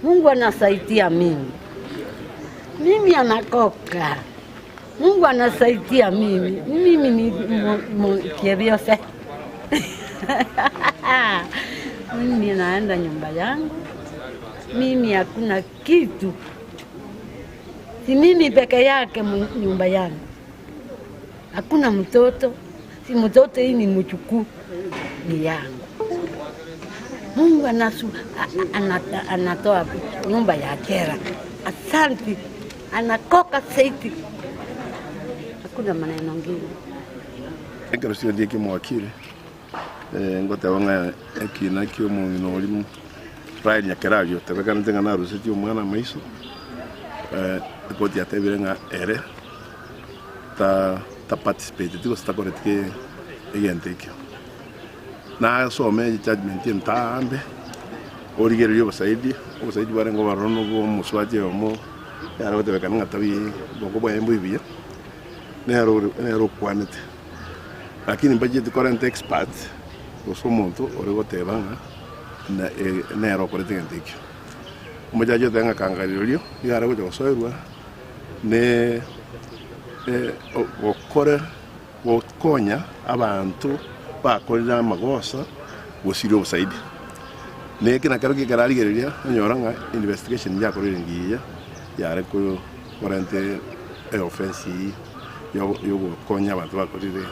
Mungu anasaidia mimi. Mimi anakoka. Mungu anasaidia mimi. Mimi ni kivyose. Mimi naenda nyumba yangu. Mimi hakuna kitu. Si mimi peke yake nyumba yangu. Hakuna mtoto. Si mtoto hii ni mjukuu ni yangu. Mungu anasu, anatoa nyumba ya kera. Asante. Anakoka saiti. Hakuna maneno ngine.
Ekero chiria ekemwakire, ngoteba ng'a ekina ki'omong'ina oria Rael Nyakerario otebekanete ng'a narusetie omwana amaiso, ekoti yatebire ng'a ere ta taparticipateti gose takoreti ke egento ekio. Nasome ejudgement entaambe, origererie obosaidi, obosaidi bwarenge obororo nobwo omosubati oyomo yare gotebekana ng'a tabi boko bwaye mbori buya, nere ore nere okwanete. Lakini mbacheti korenta expert gose omonto ore goteba ng'a na nere okorete egento ekio. Omojaji oteba ng'a kanga rirorio nigo are gocha gosoerwa ne gokora gokonya abanto bakorire amagoso gosiria obosaidi. Na eke nakero gekerarigereria onyora ng'a investigation yakorire engiya yare korenta eoffense eyio yogokonya abanto bakorire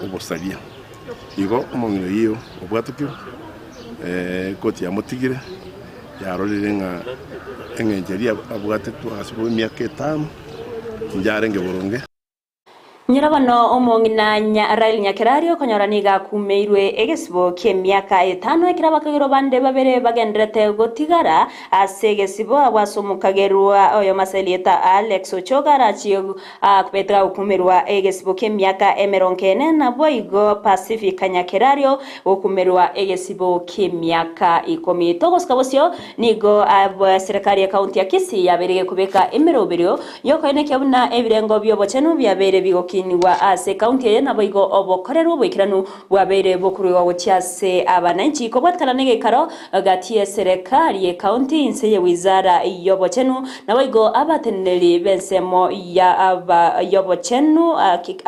obosaria. Igo omong'ina oyio obwatokirwe, ekoti yamotigire yarorire ng'a eng'encho eria abwatetwe ase emiaka etano yarenge boronge.
Nyora bono omong'ina Rael Nyakerario okonyora nigo akumeirwe egesibo ki'emiaka etano ekero abakagerwa bande babere bagenderete gotigara ase egesibo abwo ase omokagerwa oyomo ase erieta Alex Ochoga arachie akobete gagokumerwa egesibo ki'emiaka emerongo ene naboigo Pacific Nyakerario gokumerwa egesibo ki'emiaka ikomi. Togosika bosio nigo eserekari y'ekaunti ya Kisii yabeire gekobeka emeroberio Y'okoenekia buna ebirengo bi'obochenu biabeire bigokinigwa ase ekaunti eye naboigo obokorerwa oboikeranu bwabeire bokoruegwa gochia ase abananchi kobwatekana negeikaro gati y'eserekari y'ekaunti inse ye wizara y'obochenu naboigo abateneneri b'ensemo ya y'obochenu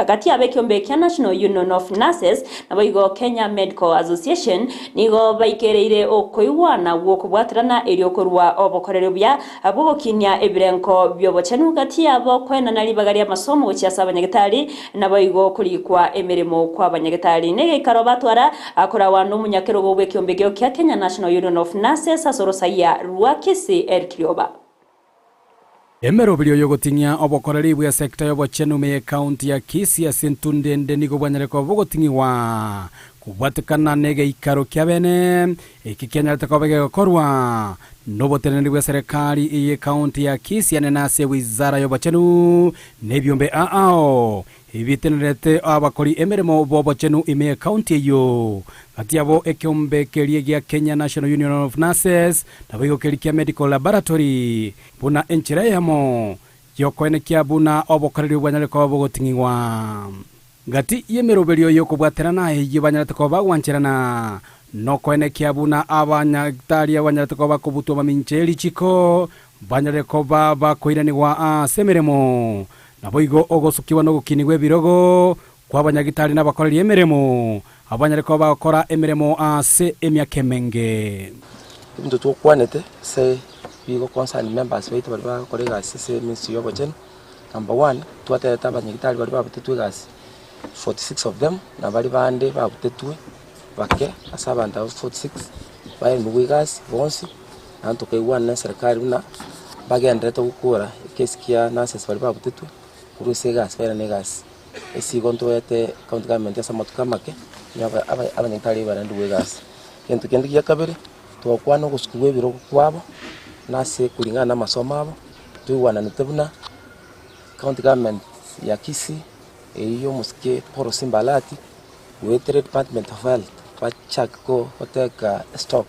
gati y'abekiombe kia National Union of Nurses naboigo Kenya Medical Association nigo baikereire okoigwana gw'okobwaterana erio korua obokoreri obuya Abwo gokinia ebirenko bi'obochenu gati yabo koenana ribaga ri'amasomo gochia ase abanyagetari, naboigo korikwa emeremo kw'abanyagetari. Negeikaro batwara akorawa nomonyakerogo bw'ekiombegio kia Kenya National Union of Nurses ase orosaia rwa Kisii Eric Rioba.
Emeroberio y'ogoting'ia obokoreri bw'esecta y'obochenu ime y'ecounty ya Kisii ase entunde ende nigo bwanyare koba bogoting'igwa. Kobwatekana negeikaro kia bene, eki kianyarete koba gegokorwa noboteneneri bw'eserekari y'ecounty ya Kisii ane nase wizara y'obochenu na ebiombe ao ebitenerete abakori emeremo b'obochenu ime y'ecounty eyio. Gati yabo ekeombe keria gia Kenya National Union of Nurses naboigo keria kia Medical Laboratory buna enchera eyemo y'okoenekia buna obokoreri bwanyare koba bogoting'igwa. Gati y'emeroberio y'okobwaterana eyio banyarete koba bagwancherana, nokoenekia buna abanyagitari abanyarete koba bakobutwa mamincha ye richiko, banyare koba bakoiranigwa ase emeremo. Naboigo ogosukigwa na ogokinigwa ebirogo kw'abanyagitari na abakoreri emeremo, abanyare koba bagokora emeremo ase emiaka emenge.
Ebinto twokwanete ase bigo concern members baito baria bagokora egasi ase ministry ya obochenu. Number one, twatebete abanyagitari baria babutetwe egasi 46 of them, na baria bande babutetwe bake ase abanto abwo 46 baenigwe egasi bonsi, naende tokaigwana na eserekari buna bagenderete gokora ekesi kia nurses baria babutetwe korwa ase egasi bairane egasi. Ase igo ntoete county government ase amatuko amake, onye aba aba abanyagitari barendigwe egasi. Egento kende gia kabere, togokwana ogosukigwa ebirogo kwabo, na ase kuringana na amasomo abo. Toigwananete buna county government ya Kisii eyio ya omosike Paul Simba Arati goetera department of health bachake goteka stock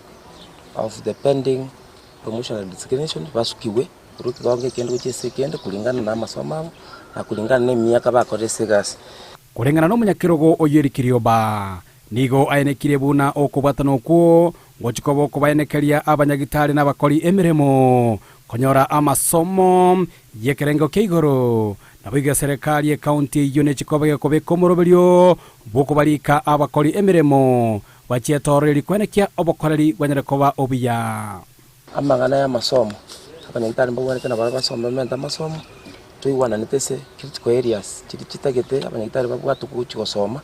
of the pending promotion and resignation basukigwe korwa ekegongo ekende gochia ase ekende kuringana na amasomo abo na kuringana na emiaka bakorire ase egasi.
Koreng'ana nomonyakerogo oyio Eric Rioba, nigo aenekirie buna okobwatana okwo ngochia koba okobaenekeria abanyagitari na abakori emeremo Konyora amasomo y'ekerengo kia igoro. Naboigo eserekari y'ecounty eyio nechikoba gekobeka omoroberio bw'okobarika abakori emeremo bachietorerie kwenekia obokoreri bwanyare koba obuya.
Amang'ana y'amasomo, Abanyagitari mbagwenerete nabo basome bamente amasomo, toigwananete ase critical areas chiria chitagete abanyagitari babwatwe gochia gosoma,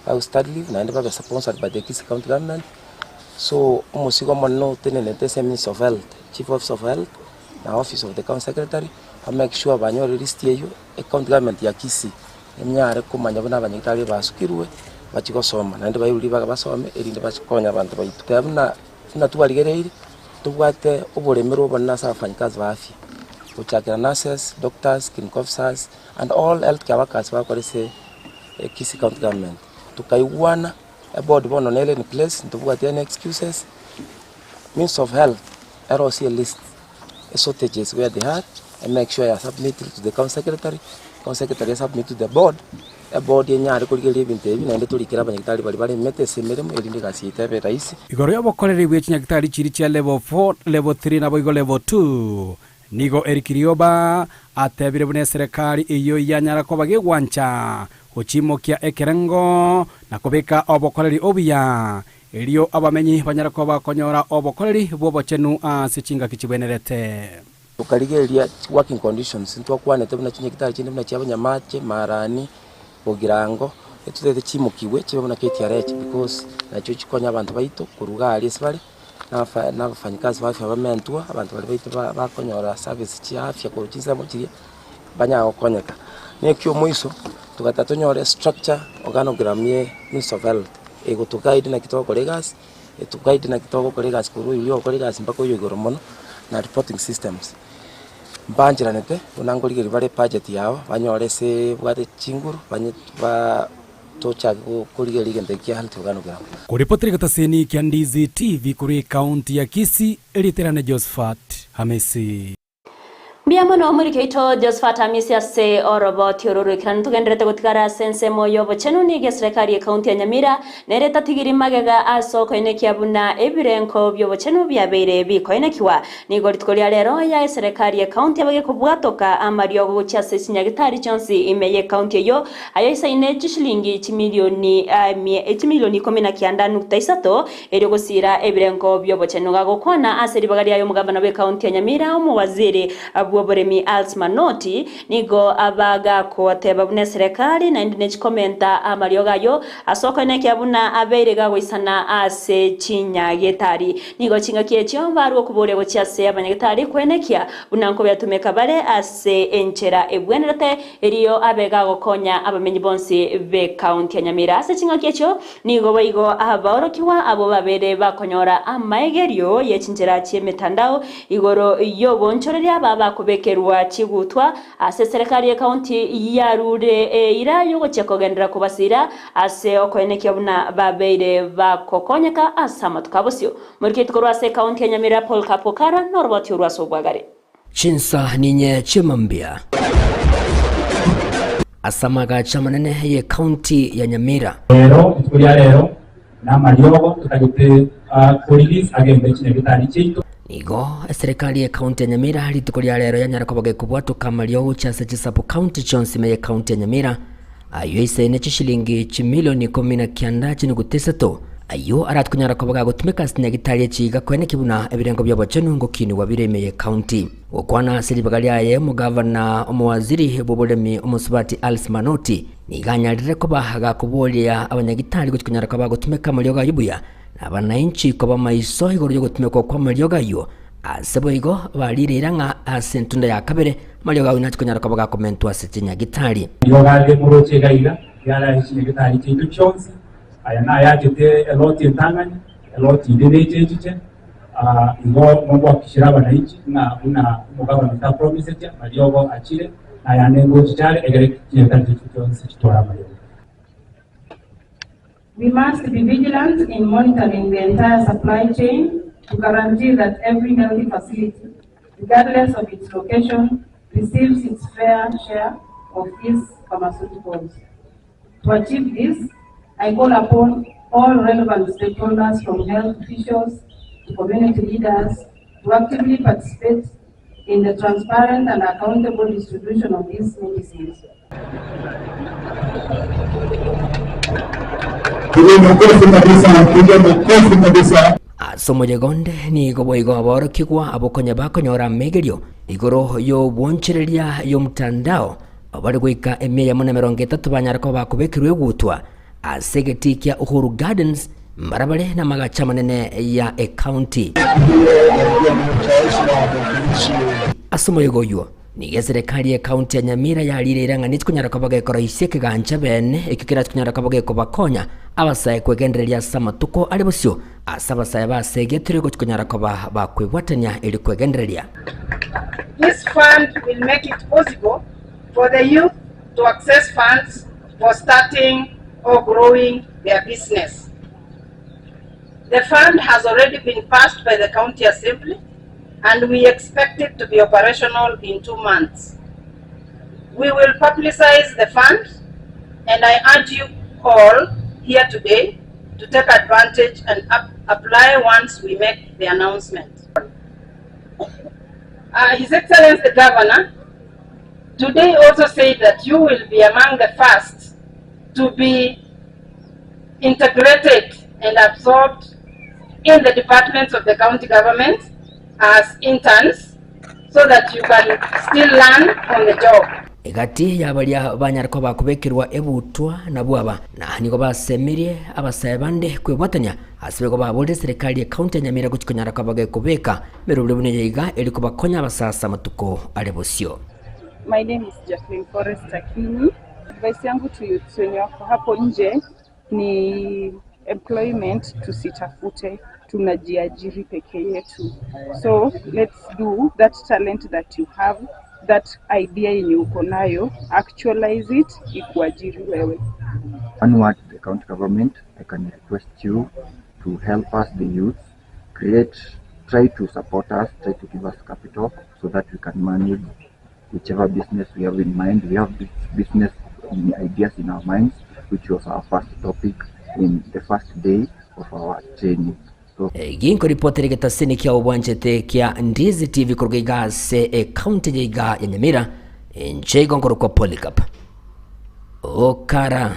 babe study leave naende babe sponsored by the Kisii county government. So omosigo omonene otenenete ase ministry of health, chief officer of health na office of the county secretary, ba make sure banyore list eywo, ecounty government ya Kisii enyare komanya buna abanyagitari basukirwe bachie gosoma naende bairwe ribaga basome erinde bachie konya abanto baito. Teba buna buna twarigereiri, tobwate oboremerwa obonene ase abafanyikazi ba afya, gochakera nurses, doctors, clinical officers and all health care workers bagokora ase Kisii county government. Tokaigwana. Eboard bono nere in place ntobwati any excuses, Ministry of Health erosie elist eshortages where they are e make sure ya submit to the county secretary, county secretary esubmit to the board, eboard enyare korigereria ebinto ebi naende torikere abanyagitari baria baremete ase emeremo erinde egasi yaito ebe rahisi.
Igoro y'obokoreri bwe chinyagitari chiria chia level 4, level 3 naboigo level 2, Nigo Eric Rioba atebire buna eserekari eyio yanyara koba gegwancha gochimokia ekerengo na kobeka obokoreri obuya, erio abamenyi banyare koba bakonyora obokoreri bw'obochenu ase chingaki chibwenerete.
Tokarigereria working conditions ntwakwanete buna chinyagitari chinde buna chia Bonyamache, Marani, Bogirango, etotagete chimokigwe chibe buna KTRH because nachio chikonya abanto baito korwa iga aria ase bare. na abafanyikazi ba afya bamentwe, abanto baria baito bakonyora service chia afya korwa chinsemo chiria, banyare gokonyeka. Na ekiomoiso, togotaka tonyore structure organogram ye ministry of health, egotoguide naki togokora egasi, etoguide naki togokora egasi korwa oyio ogokora egasi mpaka oyo igoro mono, na reporting systems. Mbancheranete, buna nkorigereria bare ebudget yabo, banyore ase ebwate chinguru, banye ba. Tochake korigereria egento ekiya ntwe organogram.
Koripotera egetaseni kia Ndizi TV korwa ekaunti ya Kisii, erieta riane Josephat Hamisi.
Mbuya mono omoriki oito Josephat Hamisi ase oroboti oro roikeranu. Togendererete gotigara ase ensemo y'obochenu nigo eserekari y'ekaunti ya Nyamira nere etatigiri magega ase okoenekia buna ebirenko bi'obochenu biabeire bikoenekiwa. Nigo rituko ria rero ya eserekari y'ekaunti abage kobwatoka amariogo gochia ase chinyagitari chionsi ime y'ekaunti eyio Aya isaine chishilingi chimilioni chimilioni ikomi na kianda nukta isato, erio gosiira ebirengo bi'obochenu. Gagokwana ase ribaga riaye omogabana bw'ekaunti ya Nyamira, omowaziri bw'oboremi Alice Manoti nigo abagakoteba buna eserekari naende nechikomenta amariogo ayio ase okoenekia buna abeire gagoisana ase chinyagetari. Nigo chingaki echio barwe okoboria gochia ase abanyagetari koenekia buna nkobiatumeka bare ase enchera ebwenerete erio abe gagokonya abamenyi bonsi b'ekaunti ya Nyamira. Ase chingaki echio Nigo boigo abaorokigwa abwo babere bakonyora amaegerio ye chinchera chi'emetandao igoro y'oboonchoreria aba bakobekerwa chigutwa ase eserekari y'ekaunti yarure eira y'ogochia kogenderera kobasiira ase okoenekia buna babeire bagokonyeka ase amatuko abosio. Moriketi korwa ase ekaunti ya Nyamira Paul Kapokara noroboti orwo ase obwagare.
Chinsa ninye chi'emambia. Ase amagacho amanene y'Ekaunti ya Nyamira.
Rero, rituko ria rero, namariogo totagete ko release agende chinyagetari chiaito.
Nigo eserekari y'Ekaunti ya Nyamira rituko ria rero yanyara koba gekobwatoka amariogo gochia ase chisabu county chionsi ime y'Ekaunti ya Nyamira. Ayio aisaine chishilingi chimilioni ikomi na kianda chinuguta isato, ayio aratonyara koba gagotumeka ase chinyagitari echi iga koeneki buna ebirengo bi'obochenu ngokinigwa bire ime y'ecounty. Gokwana ase ribaga riaye, omogavana omowaziri bw'oboremi omosubati Alice Manoti nigo anyarire koba gakoboria abanyagitari gochia konyara koba bagotumeka amariogo ayio buya na abanainchi koba maiso igoro y'ogotumekwa kw'amariogo ayio Ase boigo barireire ng'a ase entunda ya kabere amariogo ao inachie konyara koba gakomentwa ase chinyagitari.
Mariogo aria moroche iga iga yare ase chinyagitari chiaito chionsi, aya nayachete eloti entang'ani, eloti inde neche echiche. Igo nogoakishera abananchi ng'a buna omogabana otapromisetie, amariogo achire, na ayande ngochicha are, egere chinyagitari chiaito chionsi chitware amariogo.
We must be vigilant in monitoring the entire supply chain to guarantee that every healthy facility, regardless of its location, receives its fair share of these pharmaceuticals. To achieve this, I call upon all relevant stakeholders from health officials to community leaders to actively participate in the transparent and accountable distribution of these medicines.
Ase omoyega onde nigo boigo aborokigwa abwo konya bakonyora amegerio igoro y'obwonchoreria y'omtandao bare goika emia eyemo na emerongo etato banyare koba bakobekerwa egutwa ase egetii kia Uhuru Gardens mbarabare namagacho amanene ya ecounty. Ase omoyega oywo Nigo eserekari y'Ekaunti ya Nyamira yarireire ng'a nichikonyara koba gekoroisia ekegancha bene ekio kerache konyara koba gekobakonya abasae kwegendereria ase amatuko are bosio ase abasae basegetire gochi konyara koba bakwebwatania erio kwegendereria.
This fund will make it possible for the youth to access funds for starting or growing their business. The fund has already been passed by the County Assembly and we expect it to be operational in two months. We will publicize the fund and I urge you all here today to take advantage and up apply once we make the announcement. Uh, His Excellency the Governor today also said that you will be among the first to be integrated and absorbed in the departments of the county government as interns so that you can still learn on the job.
Egati y'abaria banyare koba bakobekerwa ebutwa nabwo aba, na nigo basemirie abasae bande kwebwatania ase nigo baborire serikali y'ecounty ya Nyamira gochia konyara koba gekobeka emerobrio buna eye iga eri kobakonya abasasa amatuko are bosio.
My name is Jacqueline Forest Akinyi. Advice yangu to youths wenye wako hapo nje ni employment tusitafute, tunajiajiri peke yetu. So let's do that talent that you have, that idea yenye uko nayo, actualize it, ikuajiri wewe.
One word to the county government, I can request you to help us, the youth, create, try to support us, try to give us capital so that we can manage whichever business we have in mind. We have business ideas in our minds, which was our first topic in the first day of our training. So
Ginkoripotera egetasini kia obwanchete kia Ndizi TV koruga iga ase ecounty ya iga ya Nyamira, inche igo nkorokwa Polycarp Okara.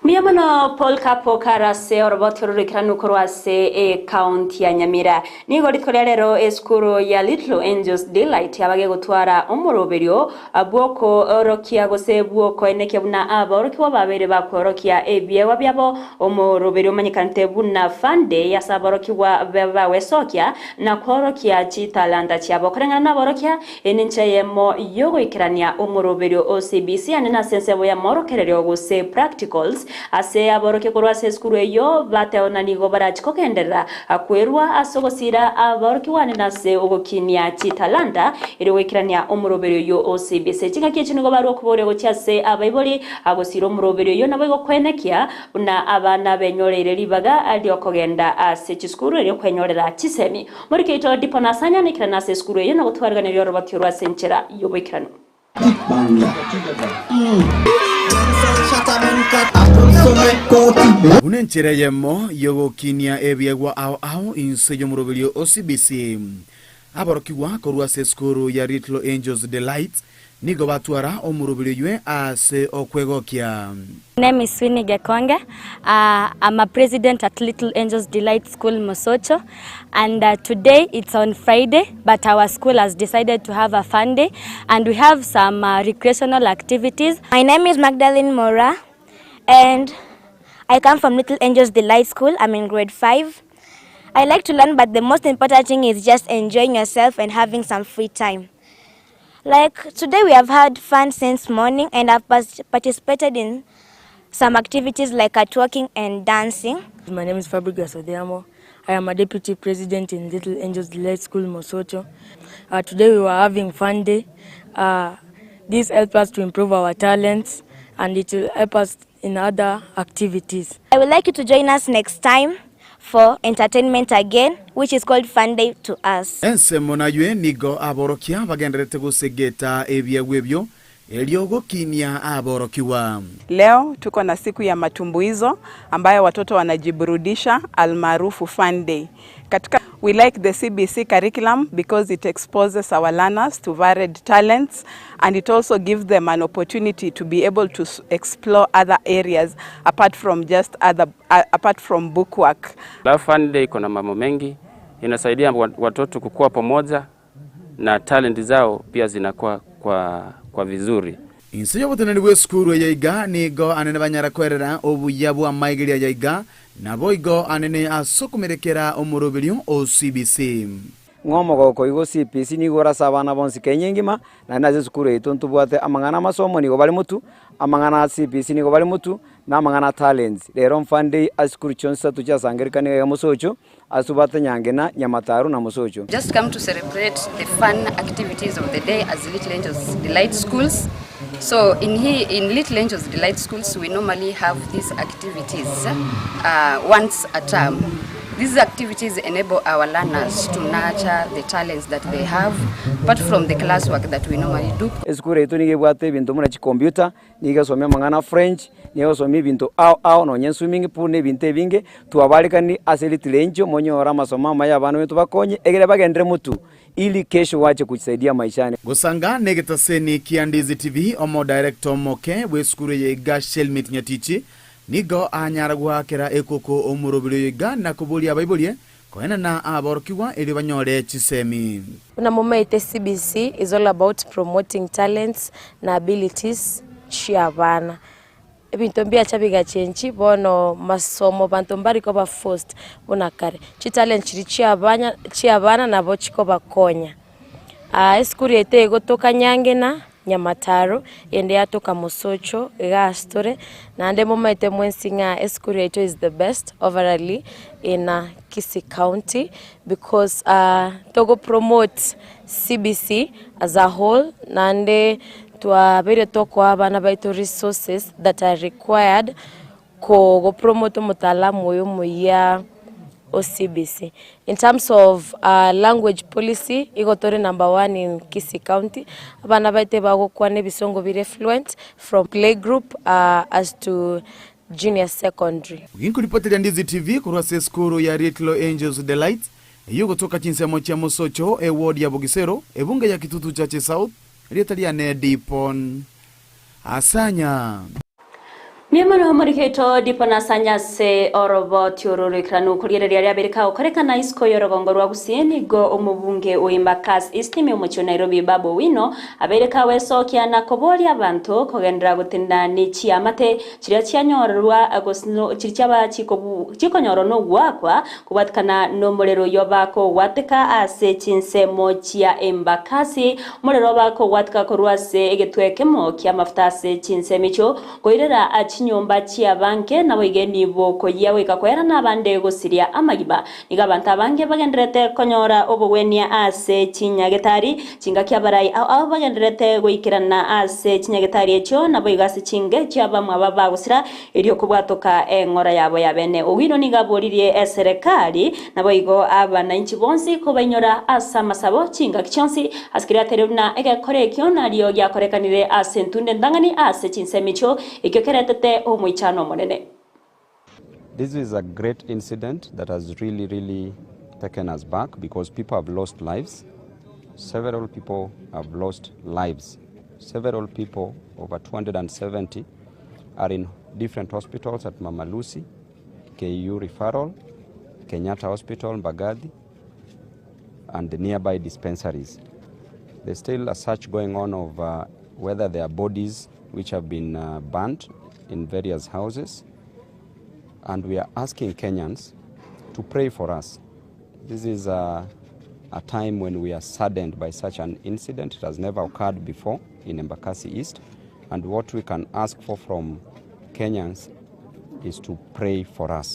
Mbuya mono Paul Kapo kare ase oroboti ororekeranu korwa ase ecounty ya Nyamira. Nigo rituko ria rero esukuru ya Little Angels Delight yaba gegotwara omoroberio bw'okoorokia gose bw'okoenekia buna abaorokigwa babeire bakworokia ebiegwa biabo. Omoroberio omanyekanete buna Fun Day ase aborokigwa bagwesokia na kworokia chitalanta chiabo. Koreng'ana naborokia, eye nenchera eyemo y'ogoikerania omoroberio o CBC ande nase ensemo y'amorokererio gose practicals ase aborokia korwa ase esukuru eyio bateona nigo barachi kogenderera kwerwa ase ogosira aborokigwa ande nase ogokinia chitalanta erio goikerania omoroberio oyio o CBC. Chingaki echi nigo barwa okoboria gochia ase abaibori agosira omoroberio oyio naboigo koenekia Buna abana benyoreire ribaga ri'okogenda ase chisukuru erio kwenyorera chisemi. Morikeito Dipo na Asanya naikerane ase esukuru eyio na gotwariganeria orobatio rw'ase enchera y'oboikeranu.
Buna enchera eyemo y'ogokinia ebiegwa ao ao inse y'omoroberio o CBC. Aborokigwa korwa ase esukuru ya Little Angels Delights nigo batwara omoroberio oywe ase okwegokia.
My name is Winnie Gekonge. Uh, I'm a president at Little Angels Delight School, Mosocho. And uh, today it's on Friday, but our school has decided to have a fun day and we have some uh, recreational activities.
My name is Magdalene Mora and I come from Little Angels Delight School. I'm in grade 5. I like to learn, but the most important thing is just enjoying yourself and having some free time. Like today, we have had fun since morning and I've participated in some activities like catwalking and dancing.
My name is Fabregas Odhiambo. I am a deputy president in Little Angels Delight School, Mosocho. Uh, today we were having fun day. Uh, this helps us to improve our talents and it will help us in other activities.
I would like you to join us next time for entertainment again, which is called Fun Day to us.
Ensemo naywe nigo aborokia bagendererete gosegeta ebiegwa ebio, erio gokinia aborokigwa.
Leo tuko na siku ya matumbuizo ambayo watoto wanajiburudisha almaarufu Fun Day. Katika we like the CBC curriculum because it exposes our learners to varied talents and it also gives them an opportunity to be able to explore other areas apart from just other, uh, apart from book work.
Love Fun Day iko na mambo mengi, inasaidia watoto kukua pamoja na talent zao pia zinakuwa kwa, kwa vizuri.
Inse y'oboteneneri bw'esukuru eye iga nigo anene banyara kwerera obuya bw'amaigerio aya iga, naboigo anene ase okomerekera omoroberio o CBC.
Ng'a omogoko igo CBC nigo ore ase abana bonsi Kenya engima, naende ase esukuru yaito ntobwate amang'ana amasomo nigo bare motwe, amang'ana a CBC nigo bare motwe, na amang'ana a talents. Rero mfande ase chisukuru chionsi isato chiasangererekane iga mosocho, ase tobwate Nyangena, Nyamataru na Mosocho.
Just come to celebrate the fun activities of the day as Little Angels Delight Schools. So in here, in Little Angels Delight Schools, we normally have these activities uh, once a term. These activities enable our learners to nurture the talents that they have, apart from the classwork that we normally do.
Esukuru yaito nigo ebwate ebinto buna chikompiuta, nigo egosomia amang'ana a French, nigo egosomia ebinto ao ao nonye swimming pool na ebinto ebinge, twabarekani ase Little Angel monyore amasomo amaya abana baito bakonye egere bagenderere motwe ili kesho wache kujisaidia maishani.
Gosanga negetaseni kia Ndizi TV, omodirector omoke bw'esukuru eye iga Shelmith Nyatichi nigo anyara goakera ekoko omoroberi oyo iga na koboria abaiborie koenana aborokigwa erio banyore chisemi.
Buna momaete CBC is all about promoting talents na abilities chiabana. Ebinto mbiacha bigachenchi bono masomo banto mbari koba forced buna kare. Chitalent chiria chiabanya chiabana nabo chikobakonya. Esukuru yaito egotoka Nyangena, Nyamataro, eyende yatoka Mosocho iga ase tore, naende momaete mwensi ng'a esukuru yaito is the best overally in Kisii county because togo promote CBC as a whole naende twabeire tokoa abana baito resources that are required ko promote omotalamu oyo omoyia o CBC. In terms of language policy, igo tore number one in Kisii county, abana baito ebagokwana ebisongo bire fluent from playgroup as to junior secondary.
Ginkoripoteria Ndizi TV korwa ase esukuru ya Little Angels Delights, eyio gotoka chinsemo chia Mosocho, eward ya Bogisero, ebunge ya Kitutu Chache South, erieta riane Dipon Asanya.
Mbuya mono omoriketo Diponasanya ase oroboti oro roikeranu korigereria riabeire kagokorekana isiko y'orogongo rwa Gusii nigo omobunge o Embakasi East ime omochie o Nairobi Babu Owino abeire kagoesokia na koboria abanto kogenderera gotenena ne chiamate chiria chianyorerwa gose chiria chiaba chikonyorwa nogoakwa kobwatikana nomorero oyio bakogwateka ase chinsemo chia Embakasi omorero bakogwatika korwa ase egetwe ekemo ki'amafuta ase chinsemo echio Koirera chinyomba chi'abange naboigeni bokoyia goika koera nabande gosiria amagiba. Nigo abanto abange bagendererete konyora obogwenia ase chinyagetari, chingaki abarai ao ao bagendererete goikerana ase chinyagetari echio, naboigo ase chinga chi'abamwabo bagosira erio kobwatoka eng'ora yabo y'abene. Owino nigo aboririe eserekari, naboigo abanainchi bonsi kobainyora ase amasabo chingaki chionsi Ase keria ateire buna egekora ekio nario giakorekanire ase entunda entang'ani ase chinsemo echio, ekio keretete omoichano omonene.
This is a great incident that has really really taken us back because people have lost lives, several people have lost lives, several people over 270 are in different hospitals at Mama Lucy, KU Referral, Kenyatta Hospital, Mbagathi and the nearby dispensaries. There's still a search going on of uh, whether there are bodies which have been uh, burnt in various houses. And we are asking Kenyans to pray for us. This is a, a time when we are saddened by such an incident. It has never occurred before in Embakasi East. And what we can ask for from Kenyans is to pray for us.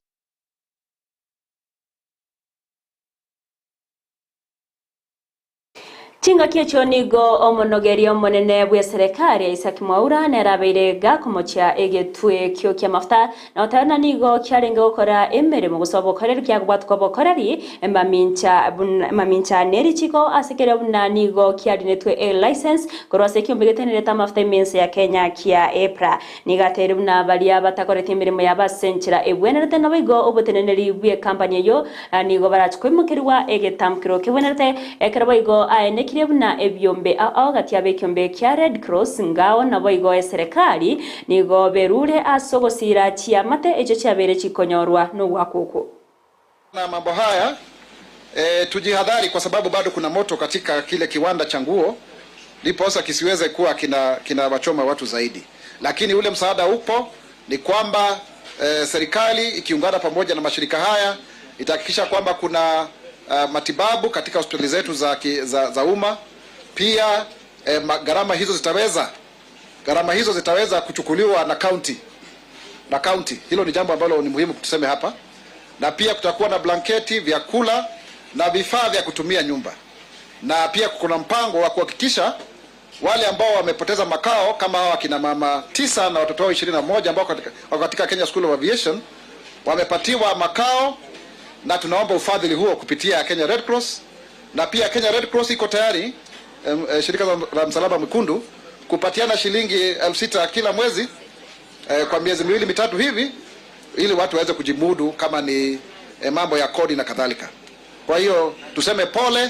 Chingaki echio nigo omonogeria omonene bw'eserekari Isaac Mwaura nere abeire gakomochia egetwe ekio ki'amafuta na goteba buna nigo kiarenge gokora emeremo gose obokoreri kiagobwatwa obokoreri mamincha mamincha nerichiko ase keria buna nigo kiarinetwe elicense korwa ase ekiombe getenerete amafuta ime ense ya Kenya kia EPRA. Nigo ateire buna baria batakoreti emeremo yabo ase enchera ebwenerete, naboigo oboteneneri bw'ekampani eyio nigo barache koimokerigwa egetamkero kebwenerete. Ekero boigo aenekirie buna ebiombe ao ao gati y'abekiombe kia Red Cross, ngao naboigo eserekari nigo berure ase ogosiira chiamate echio chiabeire chikonyorwa nogwakwa okwo.
Na mambo haya e, tujihadhari kwa sababu bado kuna moto katika kile kiwanda cha nguo, ndiposa kisiweze kuwa kina kinawachoma watu zaidi, lakini ule msaada upo, ni kwamba e, serikali ikiungana pamoja na mashirika haya itahakikisha kwamba kuna uh, matibabu katika hospitali zetu za, za, za umma pia. E, gharama hizo zitaweza gharama hizo zitaweza kuchukuliwa na county na county. Hilo ni jambo ambalo ni muhimu tuseme hapa na pia kutakuwa na blanketi, vyakula na vifaa vya kutumia nyumba, na pia kuna mpango wa kuhakikisha wale ambao wamepoteza makao kama hawa akina mama tisa na watoto wao 21 ambao wako katika Kenya School of Aviation wamepatiwa makao, na tunaomba ufadhili huo kupitia Kenya Red Cross, na pia Kenya Red Cross iko tayari eh, shirika la Msalaba Mwekundu kupatiana shilingi 6,000 kila mwezi eh, kwa miezi miwili mitatu hivi ili watu waweze kujimudu kama ni eh, mambo ya kodi na kadhalika. Kwa hiyo tuseme pole,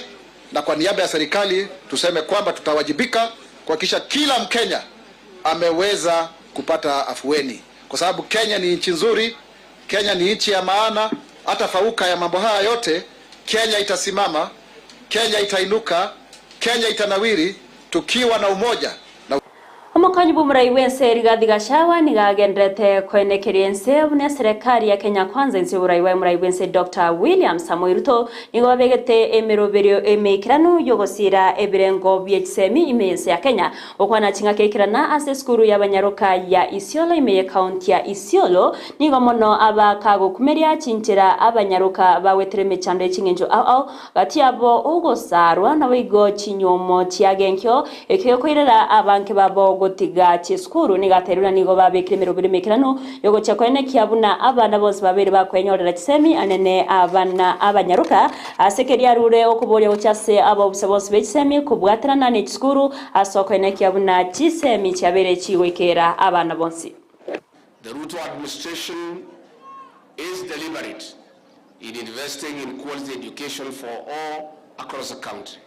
na kwa niaba ya serikali tuseme kwamba tutawajibika kuhakikisha kila Mkenya ameweza kupata afueni, kwa sababu Kenya ni nchi nzuri, Kenya ni nchi ya maana. Hata fauka ya mambo haya yote, Kenya itasimama, Kenya itainuka, Kenya itanawiri tukiwa na umoja na
Omokonyi bw'omorai bw'ense Rigathi Gachagua nigo agenderete koenekeria ense buna eserekari ya Kenya Kwanza inse y'oborai bwa omorai bw'ense Dr. William Samoei Ruto nigo babegete emeroberio emeikeranu y'ogosira ebirengo bie chisemi ime y'ense ya Kenya. Gokwana ching'aki aikerana ase esukuru y'abanyaroka ya Isiolo ime y'ekaunti ya Isiolo nigo mono abakagokumeria chinchera abanyaroka bagwetera emechando ye ching'encho ao ao gati yabo ogosarwa naboigo chinyomo chiagenkio ekio gekoirera abanke babo gotiga chisukuru nigo ateirwe buna nigo babekire emeroberi emekeranu yogochia koenekia buna abana bonsi babere bakwenyorera chisemi anene abana abanyaroka ase keria arure okoboria gochia ase abaobisa bonsi be chisemi kobwaterana ne chisukuru ase okoenekia buna chisemi chiabere chigoikera abana bonsi.
The Ruto administration is deliberate in investing in quality education for all across the country.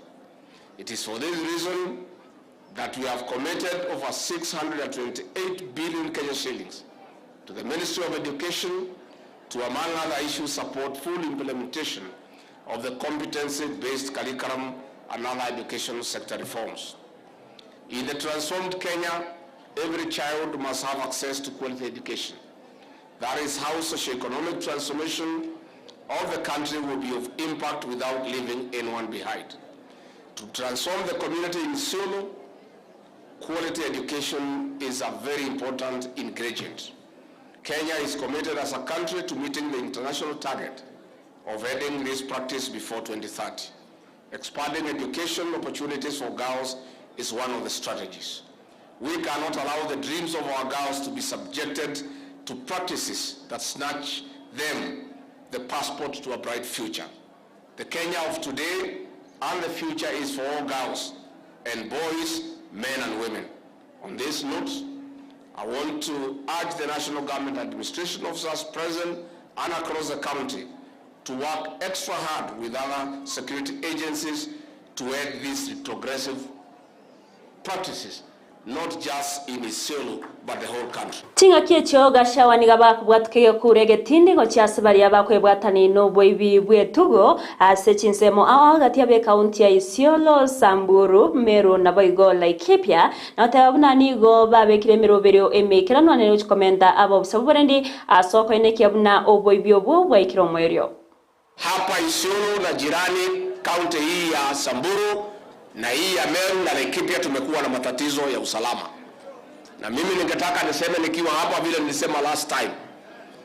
It is for this reason that we have committed over 628 billion Kenya shillings to the Ministry of Education to, among other issues, support full implementation of the competency-based curriculum and other education sector reforms. In the transformed Kenya, every child must have access to quality education. That is how socioeconomic transformation of the country will be of impact without leaving anyone behind. To transform the community in Isiolo, quality education is a very important ingredient. Kenya is committed as a country to meeting the international target of ending this practice before 2030. Expanding education opportunities for girls is one of the strategies. We cannot allow the dreams of our girls to be subjected to practices that snatch them the passport to a bright future. The Kenya of today and the future is for all girls and boys, men and women. On this note, I want to urge the national government administration officers present and across the county to work extra hard with other security agencies to end these retrogressive practices, not just in Isiolo, but the whole country.
Ching'aki echio Gachagua nigo bakobwatuka egekuro egetindi gochia ase baria bakwebwatani noboibi bw'etugo ase chinsemo ao gati y'ab'ekaunti ya Isiolo, Samburu, Meru naboigo Laikipia na goteba buna nigo babekire emeroberio emeikeranu ane gochia komenta abaobisa b'oborendi ase okoenekia buna oboibi obwo bwaikire omoerio.
Hapa Isiolo na jirani kaunti hii ya Samburu na hii ya Meru na Laikipia tumekuwa na matatizo ya usalama, na mimi ningetaka niseme nikiwa hapa vile nilisema last time,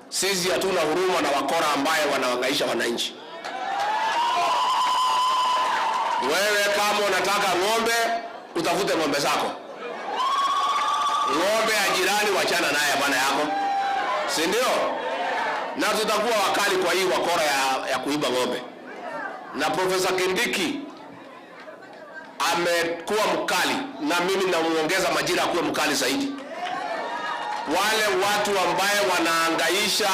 sisi hatuna huruma na wakora ambaye wanahangaisha wananchi. Wewe kama unataka ng'ombe, utafute ng'ombe zako. Ng'ombe ya jirani wachana naye bwana yako, si ndio? Na tutakuwa wakali kwa hii wakora ya kuiba ng'ombe. Na Profesa Kindiki amekuwa mkali, na mimi namuongeza majira akuwe mkali zaidi. Wale watu ambaye wanaangaisha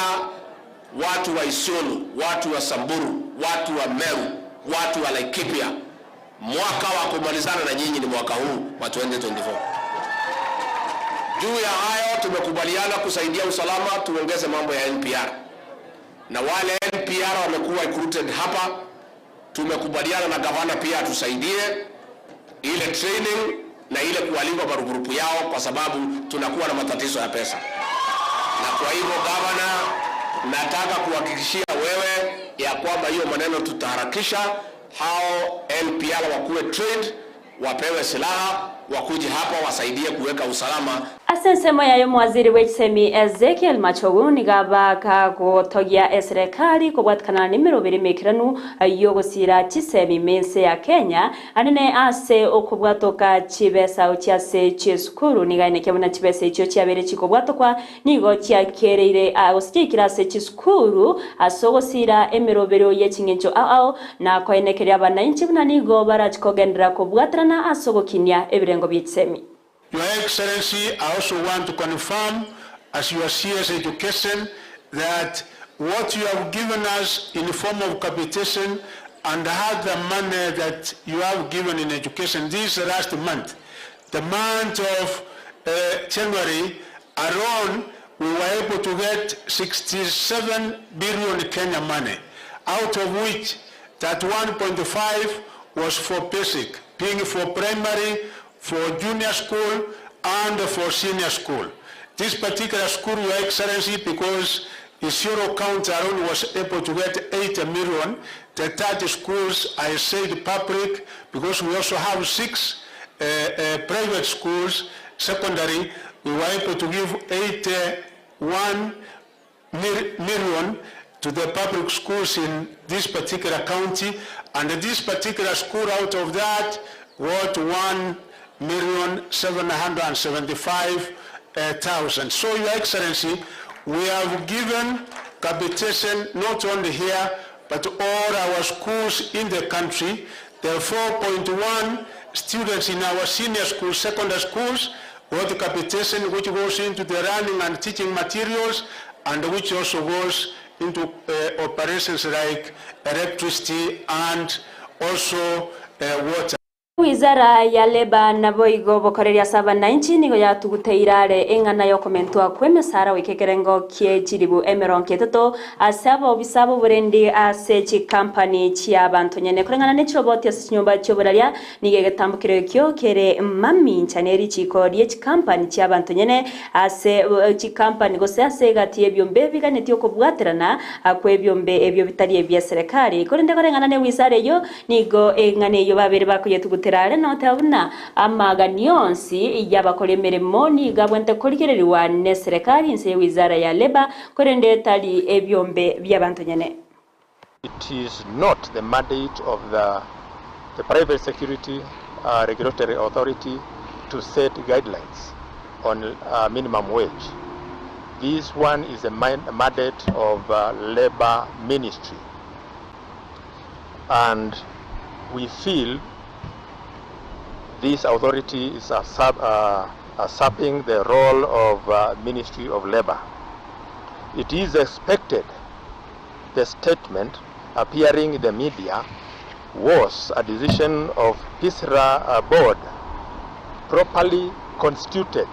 watu wa Isiolo, watu wa Samburu, watu wa Meru, watu wa Laikipia, mwaka wa kumalizana na nyinyi ni mwaka huu wa 2024. Juu ya hayo tumekubaliana kusaidia usalama, tuongeze mambo ya NPR, na wale NPR wamekuwa recruited hapa. Tumekubaliana na gavana pia atusaidie ile training na ile kuwalipa marupurupu yao, kwa sababu tunakuwa na matatizo ya pesa. Na kwa hivyo gavana, nataka kuhakikishia wewe ya kwamba hiyo maneno tutaharakisha, hao NPR wakuwe trained, wapewe silaha, wakuje hapa wasaidie kuweka usalama.
Ase ensemo yaye omowaziri bw'echisemi Ezekiel Machogu nigo abakagotogia eserekari kobwatikana nemeroberi emekeranu yogosira chisemi ime ense ya Kenya anene ase okobwatoka chibesa gochia ase chisukuru nigo aenekia buna chibesa echio chiabeire chikobwatokwa nigo chiakereire gose chiaikire ase chisukuru ase ogosira emeroberio ye ching'encho ao ao na koenekeria abanainchi buna nigo barachi kogenderera kobwaterana ase ogokinia ebirengo bie chisemi.
Your Excellency, I also want to confirm as your CS Education that what you have given us in the form of capitation and the money that you have given in education this last month, the month of January alone, we were able to get 67 billion Kenya money, out of which that 1.5 was for basic, being for primary, for junior school, and for senior school. This particular school, Your Excellency, because Isiolo County alone was able to get 8 million, the 30 schools, I said public, because we also have 6 private schools, secondary, we were able to give 81 million to the public schools in this particular county, and this particular school out of that got 1,775,000. So, Your Excellency, we have given capitation not only here, but all our schools in the country. The 4.1 students in our senior schools, secondary schools, got capitation which goes into the learning and teaching materials, and which also goes into operations like electricity and also water.
Ewizara ya Labour naboigo obokoreri ase abanainchi nigo yatuguteire are eng'ana y'okomentwa kw'emesara goika ekerengo kie chilibu emerongo etato ase abaobisa b'oborendi ase chikampani chi'abanto nyene. Koreng'ana ne chiroboti ase chinyomba chi'oboraria, nigo egetambokero ekio kere mamincha ne richiiko rie chikampani chi'abanto nyene ase chikampani gose ase egati y'ebiombe ebiganetie okobwaterana kw'ebiombe ebio bitari ebia serekari. Korende koreng'ana ne wizara eyio, Nigo eng'ana eyio babere bakoyetugutera are noteba buna amagani onsi y'abakora emeremo nigo abwenerete korigererigwa neserekari inse ye wizara ya Labour, korende tari ebiombe bi'abanto nyene.
It is not the mandate of the the Private Security Regulatory Authority to set guidelines on minimum wage. This one is a mandate of Labour Ministry and we feel this authority is usurping the role of Ministry of Labour. It is expected the statement appearing in the media was a decision of PSRA board properly constituted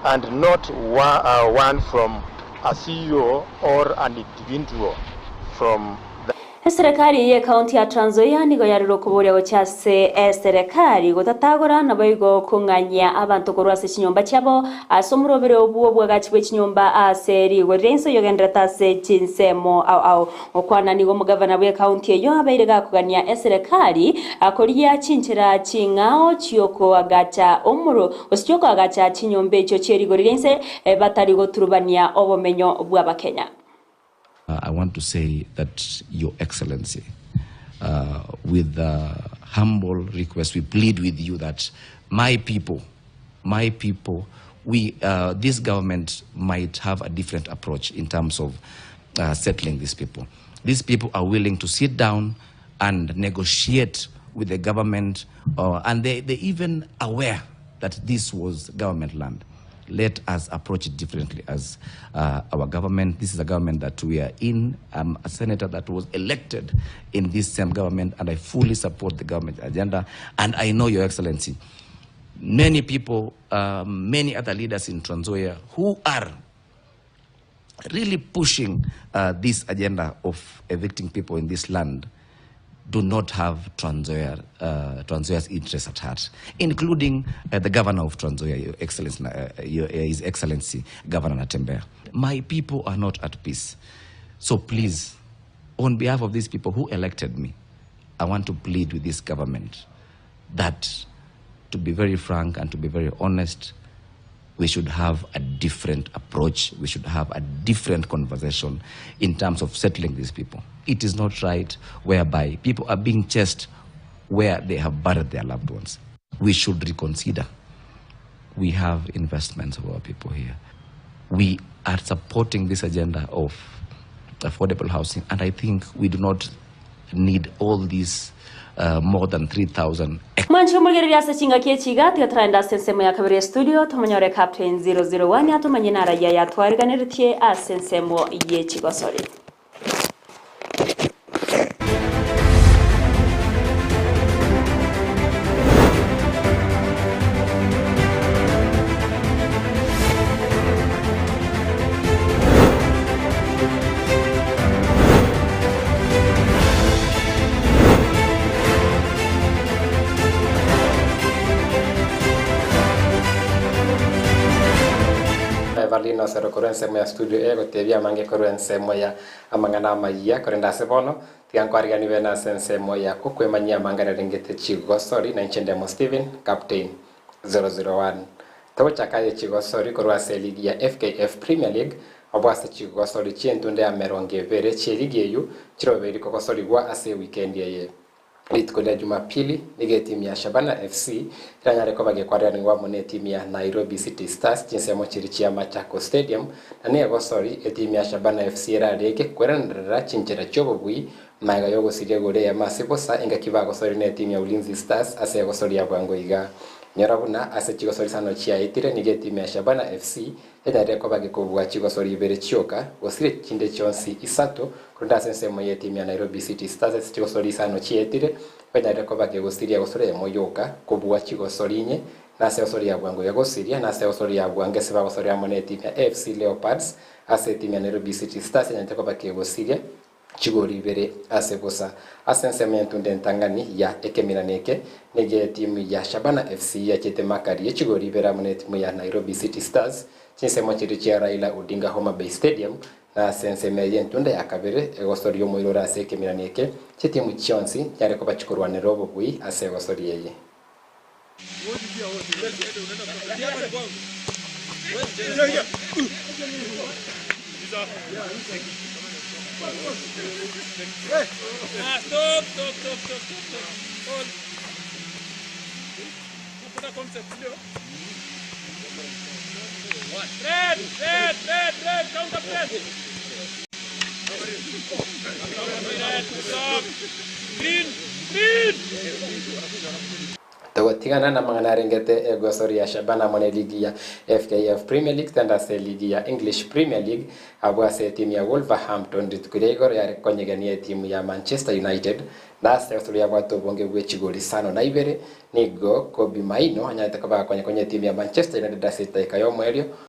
and not one from a CEO or an individual from the
Eserekari y'Ekaunti ya Trans Nzoia nigo yarure okoboria gochia ase eserekari gotatagora naboigo kong'anyia abanto korwa ase chinyomba chiabo ase omorobere obwo obwagachi bwe chinyomba ase rigori ria inse oyogenderete ase chinsemo ao ao. Gokwana nigo omogavana bw'Ekaunti eyio abeire gakogania eserekari korigia chinchera ching'ao chiokoagacha omoro gose chiokoagacha chinyomba echio chie rigori ria inse batari goturubania obomenyo bw'Abakenya.
I want to say that Your Excellency, with humble request, we plead with you that my people, my people, we, this government might have a different approach in terms of settling these people. These people are willing to sit down and negotiate with the government, and they're even aware that this was government land. Let us approach it differently as our government. This is a government that we are in. I'm a senator that was elected in this same government, and I fully support the government agenda. And I know, Your Excellency, many people, many other leaders in Trans Nzoia who are really pushing this agenda of evicting people in this land do not have Trans Nzoia's interests at heart, including the governor of Trans Nzoia, Your Excellency, His Excellency Governor Natembeya. My people are not at peace. So please, on behalf of these people who elected me, I want to plead with this government that, to be very frank and to be very honest, we should have a different approach. We should have a different conversation in terms of settling these people. It is not right whereby people are being chased where they have buried their loved ones. We should reconsider. We have investments of our people here. We are supporting this agenda of affordable housing, and I think we do not need all these more than 3,000.
Mwanchi omorigereria ase chingaki echi iga, tiga toraende ase ensemo ya kabere ya studio, tomonyore Captain 001 atomanye narayia yatwariganeretie ase ensemo ye chigosori.
Evelyn Osero korwa ensemo ya studio A gotebia amange korwa ensemo ya amang'ana amayia korende ase bono tiga nkwarigani bene ase ensemo ya okwemanyia amang'ana arengete chigosori na inche ndemo Stephen Captain 001 Togochaka aye chigosori korwa ase eligi ya FKF Premier League obwo ase chigosori chi'entunde ya emerongo ebere chi'eligi eyio chirobeiri kogosorigwa ase ewikendi eye. Rituko ria Jumapili nigo etimu ya Shabana FC eranyare koba gekwareranigwa amo netimu ya Nairobi City Stars chinsemo chiria chia Machakos Stadium na negosori etimu ya Shabana FC erarenge kweranderera chinchera chi'obobui magega y'ogosiria egori eyemo ase bosa engaki bagosori netimu ya Ulinzi Stars ase egosoria bwango iga. Nyora buna ase chigosori isano chiaetire nigo etimu ya Shabana FC enyarire koba gekobua chigosori ibere chioka, gosire chinde chionsi isato, korende ase ensemo y'etimu ya Nairobi City Stars ase chigosori isano chiaetire banyarire koba kegosiria gosori eyemo yoka kobua chigosori inye, na ase egosori ya bwango egosiria, na ase egosori ya bwango ase bagosoria amo netimu ya AFC Leopards ase etimu ya Nairobi City Stars enyarete koba kegosiria chigori ibere ase bosa. Ase ensemo y'entunda entang'ani ya ekemirano eke, nigo etimu ya Shabana FC yachete makari ye chigori ibere amo netimu ya Nairobi City Stars chinsemo chiria chia Raila Odinga Homa Bay Stadium, na ase ensemo eye y'entunda ya kabere egosoria omoiro ore ase ekemirano eke, chitimu chionsi chiare koba chikorwanera obobui ase egosoria eye. Togotigana namang'ana arengete egosori ya Shabana amo neligi ya FKF Premier League tende ase eligi ya English Premier League abwo ase etimu ya Wolverhampton rituko ria igoro yare konyegenia etimu ya Manchester United na ase egosori yabwate obonge bwe chigori isano na ibere nigo Kobbie Mainoo anyarete koba akonyekonya etimu ya Manchester United ase edaika yomoerio.